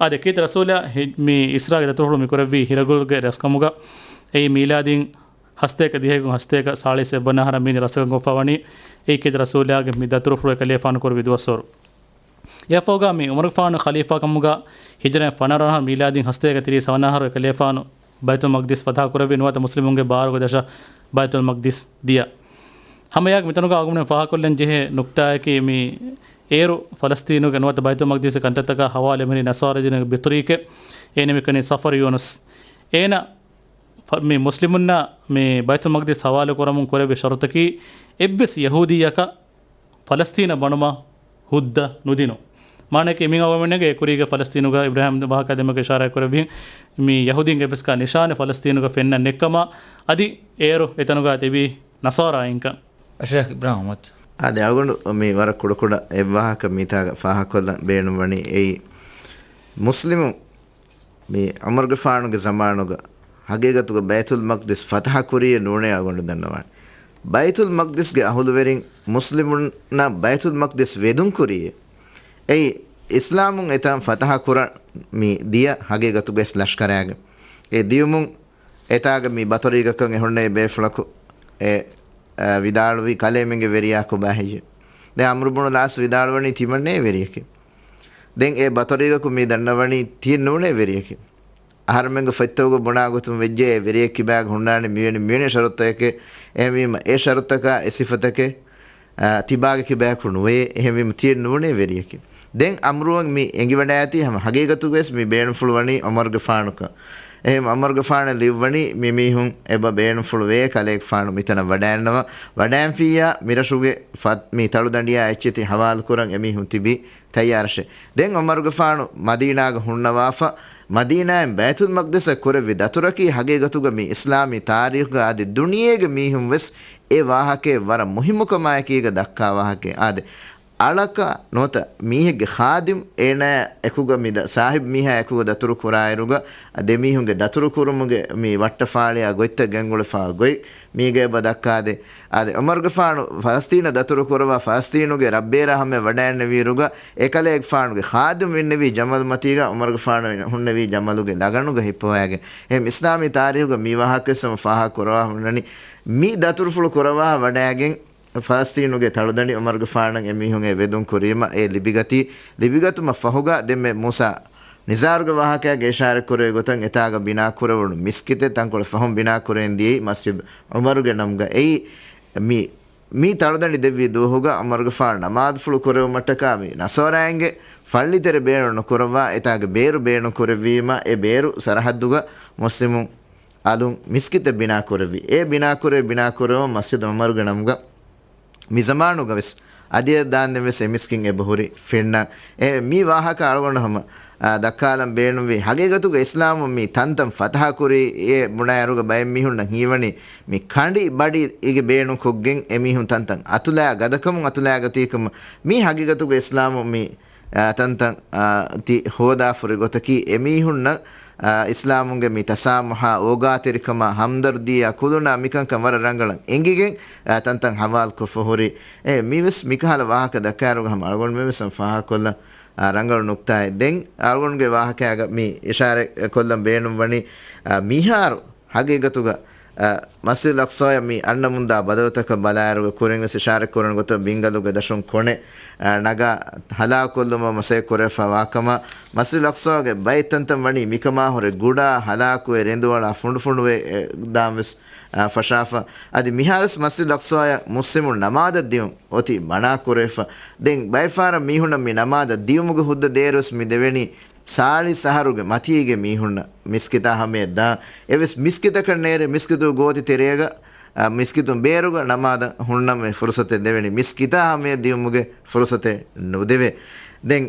އާދެ، ކީރިތި ރަސޫލާ ހި-، މި އިސްރާގެ ދަތުރުފުޅު މި ކުރެއްވީ ހިރަގުޅުގެ ރަސްކަމުގަ. އެއީ މީލާދީން ހަސަތޭކަ ދިހައިގެން ހަސަތޭކަ ސާޅީސް އެއްވަނަ އަހަރަށް މީނަ ރަސްކަން އޮއްފަވަނީ. އެއީ ކީރިތި ރަސޫލާގެ މި ދަތުރުފުޅު އެކަލޭފާނު ކުރެއްވި ދުވަސްވަރު. އެއަށްފަހުގަ މި ޢުމަރުގެފާނު ޚަލީފާކަމުގަ ހިޖުރައިން ފަނަރަ އަހަރު މީލާދީން ހަސަތޭކަ ތިރީސް އަހަރު އެކަލޭފާނު ބައިތުލް މަޤްދިސް ފަތަޙަ ކުރެއްވި ނުވަތަ މުސްލިމުންގެ ބާރުގެ ދަށަށް ބައިތުލް މަޤްދިސް ދިޔަ. ހަމައެއާއެކު މިތަނުގަ އަޅުގަނޑުމެން ފާހަގަކޮށްލަން ޖެހޭ ނުކްތާއަކީ މި އޭރު ފަލަސްތީނުގެ ނުވަތަ ބައިތުލް މަޤްދިސްގެ ކަންތައްތަކަށް ޙަވާލު އެމެނި ނަޞާރާ ދީނުގެ ބިތުރީކެއް އޭނަ މިކަނީ ސަފަރު ޔޫނުސް. އޭނަ ފަ-، މި މުސްލިމުންނަށް މި ބައިތުލް މަޤްދިސް ޙަވާލު ކުރަމުން ކުރެއްވި ޝަރުޠަކީ އެއްވެސް ޔަހޫދީއަކަށް ފަލަސްތީނަށް ބަނުމަށް ހުއްދަ ނުދިނުން. މާނައަކީ މި އަޅުގަނޑުމެންގެ ކުރީގެ ފަލަސްތީނުގަ އިބްރާހިމް ވާހަކަ ދެމެގެ އިޝާރާތް ކުރެއްވި މި ޔަހޫދީންގެ އެއްވެސް ކާ ނިޝާނެއް ފަލަސްތީނުގަ ފެންނަން ނެއްކަމަށް އަދި އޭރު އެތަނުގަ ތިބީ ނަޞާރާއިންކަން. އަޝައިޚް އިބްރާހިމް އަޙްމަދު. އާދެ، އަޅުގަނޑު މި ވަރަށް ކުޑަކުޑަ އެއްވާހަކަ މިތާގަ ފާހަގަކޮށްލަން ބޭނުންވަނީ އެއީ މުސްލިމު މި ޢުމަރުގެފާނުގެ ޒަމާނުގަ ހަގީގަތުގަ ބައިތުލް މަޤްދިސް ފަތަޙަ ކުރީއޭ ނޫނޭ އަޅުގަނޑު ދަންނަވާނެ. ބައިތުލް މަޤްދިސްގެ އަހުލުވެރިން މުސްލިމުންނަށް ބައިތުލް މަޤްދިސް ވެދުން ކުރީއޭ. އެއީ އިސްލާމުން އެތަން ފަތަޙަ ކުރަން މި ދިޔަ ހަގީގަތުގައި ލަޝްކަރާގެ. އެ ދިޔުމުން އެތާގަ މި ބަތަރީގަކަށް އެ ހުންނެވި ބޭފުޅަކު އެ، އަ، ވިދާޅުވީ ކަލޭމެންގެ ވެރިޔާ ކޮބާ ހެއްޔޭ؟ ދެން ޢަމްރު ބުނު ލާސް ވިދާޅުވަނީ ތިމަންނޭ ވެރިޔަކީ. ދެން އެ ބަތަރީގަކު މި ދަންނަވަނީ ތިއެއް ނޫނޭ ވެރިޔަކީ. އަހަރެމެންގެ ފޮތްތަކުގަ ބުނާ ގޮތުން ވެއްޖެ އެ ވެރިޔެއް ކިބާގަ ހުންނާނެ މިވެނި މިވެނި ޝަރުތަކެއް. އެހެންވީމަ އެ ޝަރުތަކާ އެ ސިފަތަކެއް، އާ، ތިބާގެ ކިބާގަކު ނުވޭ. އެހެންވީމަ ތިއެއް ނޫނޭ ވެރިޔަކީ. ދެން ޢަމްރުއަށް މި އެނގިވަޑައިގަތީ ހަމަ ހަގީގަތުގަވެސް މި ބޭނުންފުޅުވަނީ ޢުމަރުގެފާނުކަން. އެހެން ޢުމަރުގެފާނަށް ލިޔުއްވަނީ މި މީހުން އެބަ ބޭނުންފުޅުވޭ ކަލޭގެފާނު މިތަނަށް ވަޑައިންނަވަން. ވަޑައިންފިއްޔާ މިރަށުގެ ފަ-، މި ތަޅުދަނޑިއާ އެއްޗެތި ހަވާލުކުރަން އެމީހުން ތިބީ ތައްޔާރަށޭ. ދެން ޢުމަރުގެފާނު މަދީނާގަ ހުންނަވާފަ، މަދީނާއިން ބައިތުލް މަޤްދިސަށް ކުރެއްވި ދަތުރަކީ ހަގީގަތުގަ މި އިސްލާމީ ތާރީޚުގަ އަދި ދުނިޔޭގެ މީހުން ވެސް އެ ވާހަކައެއް ވަރަށް މުހިއްމުކަމާއެކީގަ ދައްކާ ވާހަކައެއް. އާދެ، އަޅަކަށް ނުވަތަ މީހެއްގެ ޚާދިމް އޭނާ އެކުގަ މި ދަ-، ސާހިބް މީހާ އެކުގަ ދަތުރު ކުރާއިރުގަ، ދެ މީހުންގެ ދަތުރު ކުރުމުގެ މި ވައްޓަފާޅިއާ ގޮތްތައް ގެންގުޅެފާ ގޮތް މީގަ އެބަ ދައްކާދޭ. އާދެ، ޢުމަރުގެފާނު ފަލަސްތީނަށް ދަތުރު ކުރައްވާ ފަލަސްތީނުގެ ރަށްބޭރާ ހަމަޔަށް ވަޑައިންނެވިއިރުގަ، އެކަލޭގެފާނުގެ ޚާދިމް އިންނެވީ ޖަމަލު މަތީގަ، ޢުމަރުގެފާނު ހުންނެވީ ޖަމަލުގެ ލަގަނުގަ ހިއްޕަވައިގެން. އެހެން އިސްލާމީ ތާރީޚުގަ މި ވާހަކަ ވެސް ހަމަ ފާހަގަ ކުރައްވާ ހުންނަނީ. މި ދަތުރުފުޅު ކުރައްވާ ވަޑައިގެން ފަލަސްތީނުގެ ތަޅުދަނޑި ޢުމަރުގެފާނަށް އެމީހުން އެ ވެދުން ކުރީމަ އެ ލިބިގަތީ، ލިބިގަތުމަށް ފަހުގަ ދެންމެ މޫސާ ނިޒާރުގެ ވާހަކައިގެ އިޝާރަތް ކުރެވި ގޮތަށް އެތާގަ ބިނާ ކުރެވުނު މިސްކިތެއް ތަންކޮޅެއް ފަހުން ބިނާ ކުރެވެން ދިޔައީ މަސްޖިދު ޢުމަރުގެ ނަމުގަ. އެއީ މި، މި ތަޅުދަނޑި ދެއްވި ދުވަހުގަ ޢުމަރުގެފާނު ނަމާދުފުޅު ކުރެވުމަށްޓަކާ މި ނަޞާރާއިންގެ ފައްޅިތެރެ ބޭނުން ނުކުރައްވާ، އެތާގެ ބޭރު ބޭނުން ކުރެއްވީމަ، އެ ބޭރު ސަރަހައްދުގަ މުސްލިމުން އަލުން މިސްކިތެއް ބިނާ ކުރެއްވި. އެ ބިނާ ކުރެވި، ބިނާ ކުރެވުމަށް މަސްޖިދު ޢުމަރުގެ ނަމުގަ މި ޒަމާނުގަ ވެސް އަދިއަށް ދާންދެން ވެސް އެ މިސްކިތް އެބަހުރި ފެންނަ. އެ މި ވާހަކަ އަޅުގަނޑު ހަމަ، އާ، ދައްކާލަން ބޭނުންވީ. ހަގީގަތުގަ އިސްލާމުން މި ތަންތަން ފަތަހަ ކުރީ އޭ ބުނާއިރުގަ ބައެއް މީހުންނަށް ހީވަނީ މި ކަނޑި ބަޑި އިގެ ބޭނުން ކޮށްގެން އެ މީހުން ތަންތަން އަތުލާ ގަދަކަމުން އަތުލާގަތީކަމަށް. މީ ހަގީގަތުގަ އިސްލާމުން މި އާ، ތަންތަން، އާ، ތި ހޯދާފުރި ގޮތަކީ އެމީހުންނަށް، އާ، އިސްލާމުންގެ މި ތަސާމުހާ، އޯގާތެރިކަމާ، ހަމްދަރްދީއާ، ކުލުނާ މިކަންކަން ވަރަށް ރަނގަޅަށް އެނގިގެން، އާ، ތަންތަން ހަވާލުކޮށްފަ ހުރި. އެ، މިވެސް މިކަހަލަ ވާހަކަ ދައްކާއިރުގަ ހަމަ އަޅުގަނޑުމެން ވެސް ފާހަގަކޮށްލަން، އާ، ރަނގަޅު ނުކްތާއެއް. ދެން އަޅުގަނޑުގެ ވާހަކައިގަ މި އިޝާރަތް ކޮށްލަން ބޭނުންވަނީ، އާ، މިހާރު ހަގީގަތުގަ، އަ، މަސްޖިދުލް އަޤްޞާޔަށް މި އަންނަމުންދާ ބަދަލުތަކަށް ބަލާއިރުގަ ކުރިން ވެސް އިޝާރަތް ކުރަން ގޮތަށް ބިންގަލުގެ ދަށުން ކޮނެ، އަ، ނަގާ ހަލާކުކޮށްލުމަށް މަސައްކަތް ކުރެވިފައިވާ ކަމަށް، މަސްޖިދުލް އަޤްޞާގެ ބައެއް ތަންތަން ވަނީ މިކަމާ ހުރެ ގުޑާ ހަލާކުވެ ރެނދުއަޅާ ފުނޑުފުނޑުވެ، އެ، ދާން ވެސް، އަ، ފަށާފަ. އަދި މިހާރުވެސް މަސްޖިދުލް އަޤްޞާޔަށް މުސްލިމުން ނަމާދަށް ދިޔުން އޮތީ މަނާ ކުރެވިފަ. ދެން ބައެއް ފަހަރަށް މީހުންނަށް މި ނަމާދަށް ދިޔުމުގެ ހުއްދަ ދޭއިރުވެސް މި ދެވެނީ ސާޅީސް އަހަރުގެ މަތީގެ މީހުންނަށް މިސްކިތާ ހަމަޔަށް ދާން. އެވެސް މިސްކިތަކަށް ނޭރެ މިސްކިތު ގޯތި ތެރޭގަ، އަ، މިސްކިތުން ބޭރުގަ ނަމާދަށް ހުންނަމޭ ފުރުސަތެއް ދެވެނީ. މިސްކިތާ ހަމަޔަށް ދިޔުމުގެ ފުރުސަތެއް ނުދެވޭ. ދެން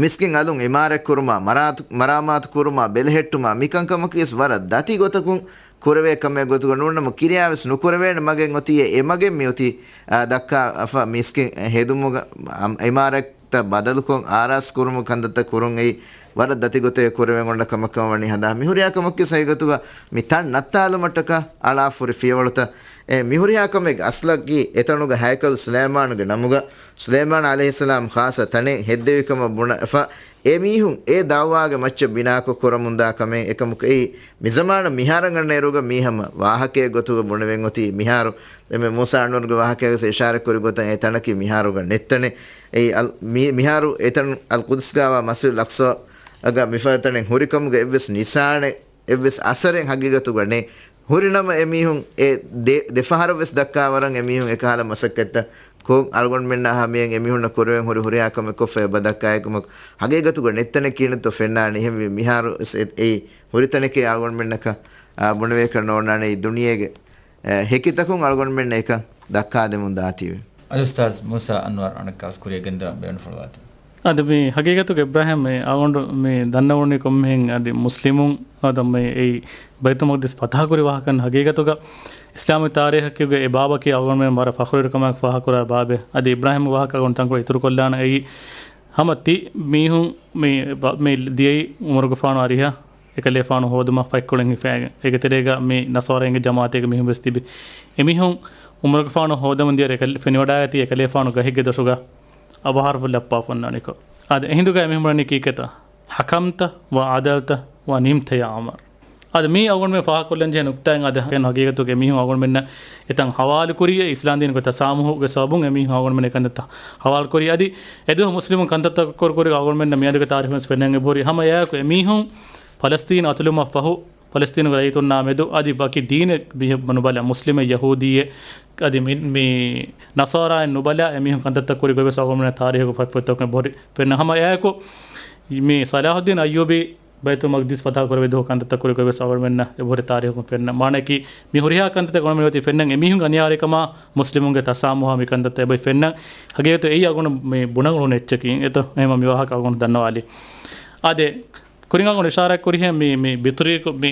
މިސްކިތް އަލުން އިމާރަތްކުރުމާ، މަރާތު-، މަރާމާތުކުރުމާ، ބެލެހެއްޓުމާ، މިކަންކަމަކީ ވަރަށް ދަތި ގޮތަކުން ކުރެވޭ ކަމެއް ގޮތުގަ ނޫންނަމަ، ކިރިޔާވެސް ނުކުރެވޭނެ މަގެއް އޮތީ. އެ މަގެއް މި އޮތީ، އާ، ދައްކާފަ މިސްކިތް ހެދުމުގަ، އަމް-، އިމާރަތްތައް ބަދަލުކޮށް، އާރާސް ކުރުމުގެ ކަންތައްތައް ކުރުން އެއީ ވަރަށް ދަތި ގޮތެއް ކުރެވެން އޮންނަ ކަމަކަށް ވަނީ ހަނދާން. މި ހުރިހާ ކަމަކީ ހަގީގަތުގަ މި ތަން ނައްތާލުމަށްޓަކާ އަޅާފަ ހުރި ފިޔަވަޅުތައް. އެ މި ހުރިހާ ކަމެއްގެ އަސްލަކީ އެތަނުގަ ހައިކަލު ސުލައިމާނުގެ ނަމުގަ، ސުލައިމާނު ޢަލައިހިއްސަލާމް ޚާއްޞަ ތަނެއް ހެއްދެވި ކަމަށް ބުނެފަ، އެ މީހުން އެ ދަޢުވާގެ މައްޗަށް ބިނާކޮށް ކުރަމުންދާ ކަމެއް. އެކަމަކު އެއީ މިޒަމާނަށް މިހާރަށް އަންނައިރުގަ މީ ހަމަ ވާހަކައެއް ގޮތުގަ ބުނެވެން އޮތީ. މިހާރު ދެންމެ މޫސާ އަންވަރުގެ ވާހަކައިގަސް އިޝާރަތް ކުރި ގޮތަށް އެ ތަނަކީ މިހާރުގަ ނެތް ތަނެއް. އެއީ އަލް-، މި-، މިހާރު އެތަން އަލް ޤުދުސްގާވާ މަސްޖިދުލް އަޤްޞާގަ މިފަދަ ތަނެއް ހުރިކަމުގެ އެއްވެސް ނިޝާނެއް، އެއްވެސް އަސަރެއް ހަގީގަތުގަ ނެތް. ހުރިނަމަ އެމީހުން އެ ދެ-، ދެފަހަރަށް ވެސް ދައްކާވަރަށް އެމީހުން އެކަހަލަ މަސައްކަތްތައް ކޮށް، އަޅުގަނޑުމެންނާ ހަމަޔަށް އެމީހުންނަށް ކުރެވެން ހުރި ހުރިހާ ކަމެއް ކޮށްފަ އެބަ ދައްކާ އެކަމަކު ހަގީގަތުގަ ނެތް ތަނެއް ކިހިނެއްތޯ ފެންނާނީ. އެހެންވީ މިހާރު ވެސް އެ-، އެއީ ހުރި ތަނެކޭ އަޅުގަނޑުމެންނަކަށް، އާ، ބުނެވޭކަށް ނޯންނާނެ. އެއީ ދުނިޔޭގެ، އެ، ހެކިތަކުން އަޅުގަނޑުމެންނަށް އެކަން ދައްކާދެމުން ދާތީވެ. އަދި އުސްތާޒް މޫސާ އަންވަރު އަނެއްކާވެސް ކުރިއަށް ގެންދަވާ ބޭނުންފުޅުވާތީ. އަދި މި ހަގީގަތުގަ އިބްރާހިމް މި އަޅުގަނޑު މި ދަންނަވަނީ ކޮންމެހެން އަދި މުސްލިމުން އަދަ މި އެއީ ބައިތުލް މަޤްދިސް ފަތަޙަ ކުރި ވާހަކަ ހަގީގަތުގަ އިސްލާމީ ތާރީޚަކީގަ އެ ބާބަކީ އަޅުގަނޑުމެން ވަރަށް ފަޚުރުވެރިކަމާއެކު ފާހަގަކުރާ ބާބެއް. އަދި އިބްރާހިމް ވާހަކަ އަޅުގަނޑު ތަންކޮޅެއް އިތުރުކޮށްލާނަން. އެއީ ހަމަ ތި މީހުން މި ބަ-، މި ދިޔައީ ޢުމަރުގެފާނު އަރިހަށް އެކަލޭފާނު ހޯދުމަށް ފަތްކޮޅެއް ހިފައިގެން. އޭގެ ތެރޭގަ މި ނަޞާރާއިންގެ ޖަމާޢަތެއްގެ މީހުން ވެސް ތިބި. އެމީހުން ޢުމަރުގެފާނު ހޯދަމުން ދިޔަ އެކަލޭ-، ފެނިވަޑައިގަތީ އެކަލޭފާނު ގަހެއްގެ ދޮށުގަ އަވަހާރަފުށް ލައްޕާފަ އޮންނާނެކޮށް. އާދެ، އެހިނދުގަ އެމީހުން ބުނަނީ ކީކޭތަ؟ ޙަކަމްތަ ވަ ޢަދަލްތަ ވަ ނިމްތަ ޔާ ޢުމަރު. އާދެ، މީ އަޅުގަނޑުމެން ފާހަގަކޮށްލަން ޖެހޭ ނުކްތާއެއް. އާދެ، ހަގީގަތުގަ އެމީހުން އަޅުގަނޑުމެންނަށް އެތަން ޙަވާލުކުރިއޭ އިސްލާމްދީނުގެ ތަސާމުޙުގެ ސަބަބުން އެމީހުން އަޅުގަނޑުމެން އެކަންތައްތައް ޙަވާލުކުރީ. އަދި އެދުވަހު މުސްލިމުން ކަންތައްތަކަށް ކުރުކުރި އަޅުގަނޑުމެންނަށް މިއަދުގެ ތާރީޚުން ވެސް ފެންނަން އެބަހުރި. ހަމަ އެއާއެކު އެމީހުން ފަލަސްތީނު އަތުލުމަށްފަހު ފަލަސްތީނުގެ ރައްޔިތުންނާ މެދު އަދި ވަކި ދީނެއް މީހެއް ނުބަލާ، މުސްލިމެއް ޔަހޫދީއެއް އަދި މި، މި ނަޞާރާއެއް ނުބަލާ އެމީހުން ކަންތައްތައް ކުރި ގޮތްވެސް އަޅުގަނޑުމެން ތާރީޚުގެ ފޮތްފޮތްތަކުން އެބަހުރި ފެންނަ. ހަމަ އެއާއެކު މި ޞަލާޙުއްދީން އައްޔޫބީ ބައިތުލް މަގްދިސް ފަތަޙަ ކުރެވި ދުވަހު ކަންތައްތައް ކުރި ގޮތްވެސް އަޅުގަނޑުމެންނަށް އެބަހުރި ތާރީޚުން ފެންނަ. މާނައަކީ، މި ހުރިހާ ކަންތައްތަކެއް އަޅުގަނޑުމެން އޮތީ ފެންނަން އެމީހުންގެ އަނިޔާވެރިކަމާ މުސްލިމުންގެ ތަސާމުހާ މި ކަންތައްތައް އެބައި ފެންނަން. ހަގީގަތު އެއީ އަޅުގަނޑު މި ބުނަން އުޅުނު އެއްޗަކީ. އެތަ އެހެން މި ވާހަކަ އަޅުގަނޑު ދަންނަވާލީ. އާދެ، ކުރިން އަޅުގަނޑު އިޝާރާތް ކުރިހެން މި، މި ބިތުރީކު މި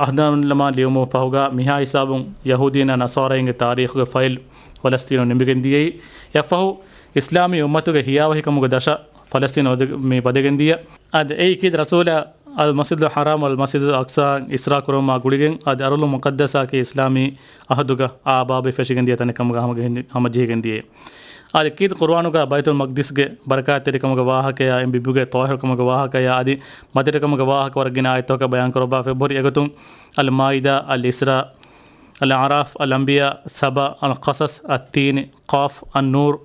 އަހްދުނާމާ ލިޔުމުގެ ފަހުގަ މިހާ ހިސާބުން ޔަހޫދީންނާ ނަޞާރާއިންގެ ތާރީޚުގެ ފައިލް ފަލަސްތީނުން ނިމިގެން ދިޔައީ. އެއަށްފަހު އިސްލާމީ އުއްމަތުގެ ހިޔާވަހިކަމުގެ ދަށަށް ފަލަސްތީނު މި ވަދެގެން ދިޔަ. އަދި އެއީ ކީރިތި ރަސޫލާ އަލް މަސްޖިދުލް ޙަރާމް އަލް މަސްޖިދުލް އަޤްޞާ އިސްރާ ކުރުމާ ގުޅިގެން އަދި އަރުލު މުޤައްދަސާ ކީ އިސްލާމީ އަހުދުގަ އާ ބާބެއް ފެށިގެން ދިޔަ ތަނެއް ކަމުގަ ހަމަޖެހިގެން ދިޔައީ. އަދި ކީރިތި ޤުރުއާނުގަ ބައިތުލް މަގްދިސްގެ ބަރަކާތްތެރިކަމުގެ ވާހަކަޔާ، އެ ބިބުގެ ޠާހިރުކަމުގެ ވާހަކަޔާ އަދި މަތިވެރިކަމުގެ ވާހަކަ ވަރަށް ގިނަ އާޔަތްތަކަކަށް ބަޔާން ކުރައްވާފަ އެބަހުރި. އެގޮތުން އަލް މާއިދާ، އަލް އިސްރާ، އަލް އަޢުރާފް، އަލް އަންބިޔާ، ސަބާ، އަލް ޤަޞަޞް، އައްތީން، ޤާފް، އައްނޫރް،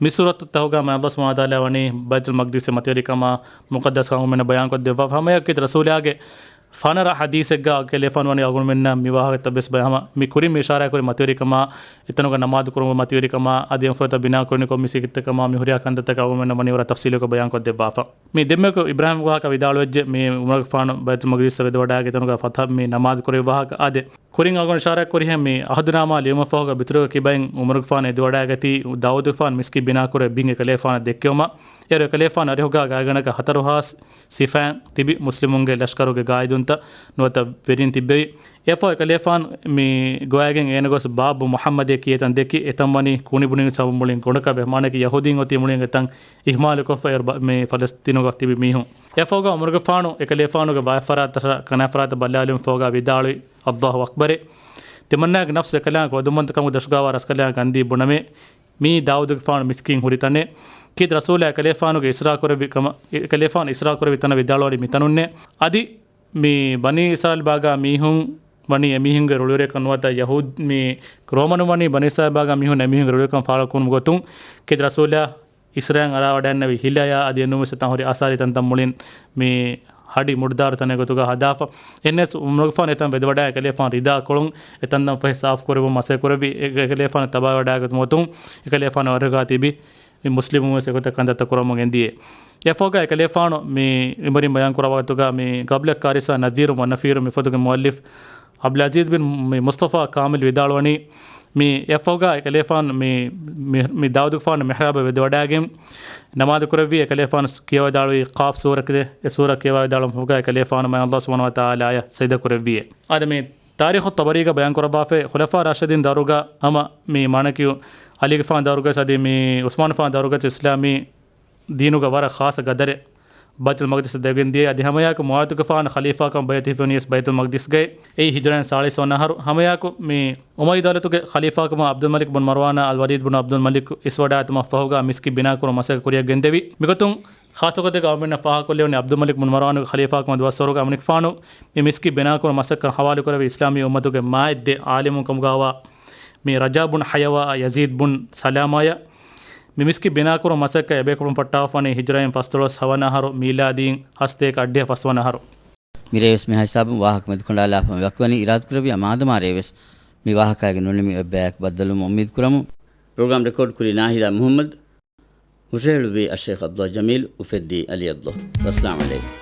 މި ސޫރަތުތަކުގަ މާތް ﷲ ސުބްޙާނަހޫ ވަތަޢާލާ ވަނީ ބައިތުލް މަގްދިސް މަތިވެރިކަމާ މުޤައްދަސްކަމާ އަޅުގަނޑުމެންނަށް ބަޔާންކޮށްދެއްވާ. ހަމައެއާއެކީ ރަސޫލާގެ ފަނަރަ ޙަދީޘެއްގަ އެކަލޭފާނު ވަނީ އަޅުގަނޑުމެންނަށް މި ވާހަކަތައް ވެސް ބަޔާން ހަމަ މި ކުރިން މި އިޝާރާތް ކުރި މަތިވެރިކަމާ، އެތަނުގަ ނަމާދު ކުރުމުގެ މަތިވެރިކަމާ، އަދި އެންފުރަތައް ބިނާ ކުރަނީކޮށް މި ސިކިތްތަކަމާ މި ހުރިހާ ކަންތައްތަކާ އަޅުގަނޑުމެންނަށް ވަނީ ވަރަށް ތަފްޞީލުކޮށް ބަޔާންކޮށްދެއްވާފަ. މި ދެންމެ އިބްރާހީމްގެ ވާހަކަ ވިދާޅުވެއްޖެ، މި ޢުމަރުގެފާނު ބައިތުލް މަގްދިސަށް ވެދެވަޑައިގެން އެތަނުގަ ފަތަޙަ މި ނަމާދު ކުރެއްވި ވާހަކަ. އާދެ، ކުރިން އަޅުގަނޑު އިޝާރާތް ކުރިހެން މި ޢަހްދުނާމާ ލިޔުމަށްފަހުގަ ބިތުރުގެ ކިބައިން ޢުމަރުގެފާނު އެދިވަޑައިގަތީ ދާއޫދުގެފާނު މިސްކިތް ބިނާކުރެއްވި ބިން އެކަލޭފާނަށް ދެއްކެވުމަށް. އޭރު އެކަލޭފާނު އަރިހުގަ ގާތްގަނޑަކަށް ހަތަރު ހާސް ސިފައިން ތިބި މުސްލިމުންގެ ލަޝްކަރުގެ ގާއިދުންތައް ނުވަތަ ވެރިން ތިއްބެވި. އެއަށްފަހު އެކަލޭފާނު މި ގޮވައިގެން އޭނަ ގޮސް ބާބު މުޙައްމަދޭ ކިޔޭ ތަން ދެއްކި. އެތަން ވަނީ ކޫނި ބުނިގެން ސަބަބުން މުޅިން ގޮނޑުކަބައި، މާނައަކީ ޔަހޫދީން އޮތީ މުޅިން އެތަން އިހްމާލުކޮށްފަ އޭރު ބަ-، މި ފަލަސްތީނުގަ ތިބި މީހުން. އެއަށްފަހުގަ ޢުމަރުގެފާނު އެކަލޭފާނުގެ ވާތްފަރާތަށް ކަނާތްފަރާތަށް ބައްލަވާލުމަށްފަހުގަ ވިދާޅުވި، ﷲ އަކްބަރޭ. ތިމަންނާގެ ނަފްސު އެކަލާނގެ ކޮޅުދުންވަންތަކަމުގެ ދަށުގަވާ ރަސްކަލާނގެ ކަންދީ ބުނަމޭ. މީ ދާއޫދުގެފާނު މިސްކިތް ހުރި ތަނެއް. ކީރިތި ރަސޫލާ އެކަލޭފާނުގެ އިސްރާ ކުރެއްވި ކަމަށް، އެކަލޭފާނު އިސްރާ ކުރެއްވި ތަނަށް ވިދާޅުވަނީ މި ތަނުންނޭ. އަދި މި ބަނީ އިސްރާއީލް ބާގާ މީހުން ވަނީ އެމީހުންގެ ރުޅިވެރިކަން ނުވަތަ ޔަހޫދް މި ރޯމަނުން ވަނީ ބަނީ އިސްރާއީލް ބާގާ މީހުން އެމީހުންގެ ރުޅިވެރިކަން ފާޅުކުރުމުގެ ގޮތުން ކީރިތި ރަސޫލާ އިސްރާއީލް އަރާވަޑައިގެންނެވި ހިލަޔާ އަދި އެންމެ ވެސް އެތަން ހުރި އާސާރީ ތަންތަން މުޅިން މި ހަޑި މުޑުދާރު ތަނެއް ގޮތުގަ ހަދާފަ. އެހެނަސް ޢުމަރުގެފާނު އެތަން ވެދެވަޑައި އެކަލޭފާނު ރިދާ ކޮޅުން އެތަންތަން ފަހެ ސާފު ކުރެއްވުމަށް މަސައްކަތް ކުރެއްވި. އެ-، އެކަލޭފާނު ތަބާވެވަޑައިގަތުމުގެ ގޮތުން އެކަލޭފާނު އަރިހުގަ ތިބި މި މުސްލިމުން ވެސް އެގޮތަށް ކަންތައްތައް ކުރަމުން ގެންދިޔަ. އެއަށްފަހުގަ އެކަލޭފާނު މި އިބްރާހީމް ބަޔާން ކުރާ ވަގުތުގަ މި ޤަބްލަ ކާރިސާ ނަޛީރު ވަނަފީރު މި ފޮތުގެ މުއައްލިފް ޢަބްދުލް ޢަޒީޒް ބިން މި މުޞްޠަފާ ކާމިލް ވިދާޅުވަނީ، މި އެއަށްފަހުގަ އެކަލޭފާނު މި، މި، މި ދާއޫދުގެފާނު މިޙްރާބަށް ވެދެވަޑައިގެން ނަމާދު ކުރެއްވި. އެކަލޭފާނު ކިޔަވަދާޅުވީ ޤާފް ސޫރަތެވެ. އެ ސޫރަ ކިޔަވަދާޅުމުގަ އެކަލޭފާނު މާތް ﷲ ސުބްޙާނަހޫ ވަތަޢާލާއަށް ސަޖިދަ ކުރެއްވިއެވެ. އާދެ، މި ތާރީޚު ޠަބަރީގަ ބަޔާން ކުރައްވާފައި، ޚުލަފާ ރާޝިދީން ދައުރުގަ ހަމަ މި މާނައަކީ ޢަލީގެފާނު ދައުރުގަސް އަދި މި ޢުސްމާނުގެފާނު ދައުރުގަސް އިސްލާމީ ދީނުގަ ވަރަށް ޚާއްޞަ ގަދަރެއް ބައިތުލް މަގްދިސަށް ދެވިގެން ދިޔައީ. އަދި ހަމައެއާއެކު މުޢާވިޔަތުގެފާނު ޚަލީފާކަން ބައިޢަތު ހިފެނިޔަސް ބައިތުލް މަގްދިސްގައި. އެއީ ހިޖުރައިން ސާޅީސް ވަނަ އަހަރު. ހަމައެއާއެކު މި އުމައްޔަ ދައުލަތުގެ ޚަލީފާކަމަށް ޢަބްދުލް މަލިކް ބުން މަރްވާނާ އަލް ވަލީދް ބުން ޢަބްދުލް މަލިކް އިސްވަޑާއެތުމަށްފަހުގަ މިސްކިތް ބިނާކުރުމަށް މަސައްކަތް ކުރިއަށް ގެންދެވި. މިގޮތުން ޚާއްޞަގޮތެއްގަ އަޅުގަނޑުމެންނަށް ފާހަގަކޮށްލެވުނީ ޢަބްދުލް މަލިކް ބުން މަރްވާނުގެ ޚަލީފާކަމަށް ދުވަސްވަރުގަ އަމިއްލަ ކަލޭފާނު މި މިސްކިތް ބިނާކުރުމަށް މަސައްކަތް ހަވާލުކުރެއްވި އިސްލާމީ އުއްމަތުގެ މާތް ދެ ޢާލިމުން ކަމުގައިވާ މި ރަޖާ ބުން ޙަޔަވާއާ ޔަޒީދް ބުން ސަލާމާޔަށް. މި މިސްކިތް ބިނާކުރުމަށް މަސައްކަތް އެބޭކަލުން ފައްޓާފަވަނީ ހިޖުރައިން ފަސްދޮޅަސް ހަވަނަ އަހަރު މީލާދީން ހަސަތޭކަ އަށްޑިހަ ފަސްވަނަ އަހަރު. މިރޭވެސް މިހާ ހިސާބުން ވާހަކަ މެދުކަނޑާލާފަ ވަކިވަނީ. އިރާދަކުރެއްވިޔާ މާދަމާ ރޭވެސް މި ވާހަކައިގެ ނުނިމި އޮތް ބަޔަކު ބައްދަލުވުމަށް އުއްމީދު ކުރަމު. ޕްރޮގްރާމް ރެކޯޑް ކުރީ ނާހިދާ މުޙައްމަދު، ހުށަހެޅުއްވީ އައްޝައިޚް ޢަބްދުﷲ ޖަމީލު، އުފެއްދީ ޢަލީ ޢަބްދުﷲ. ވައްސަލާމް ޢަލައިކުމް.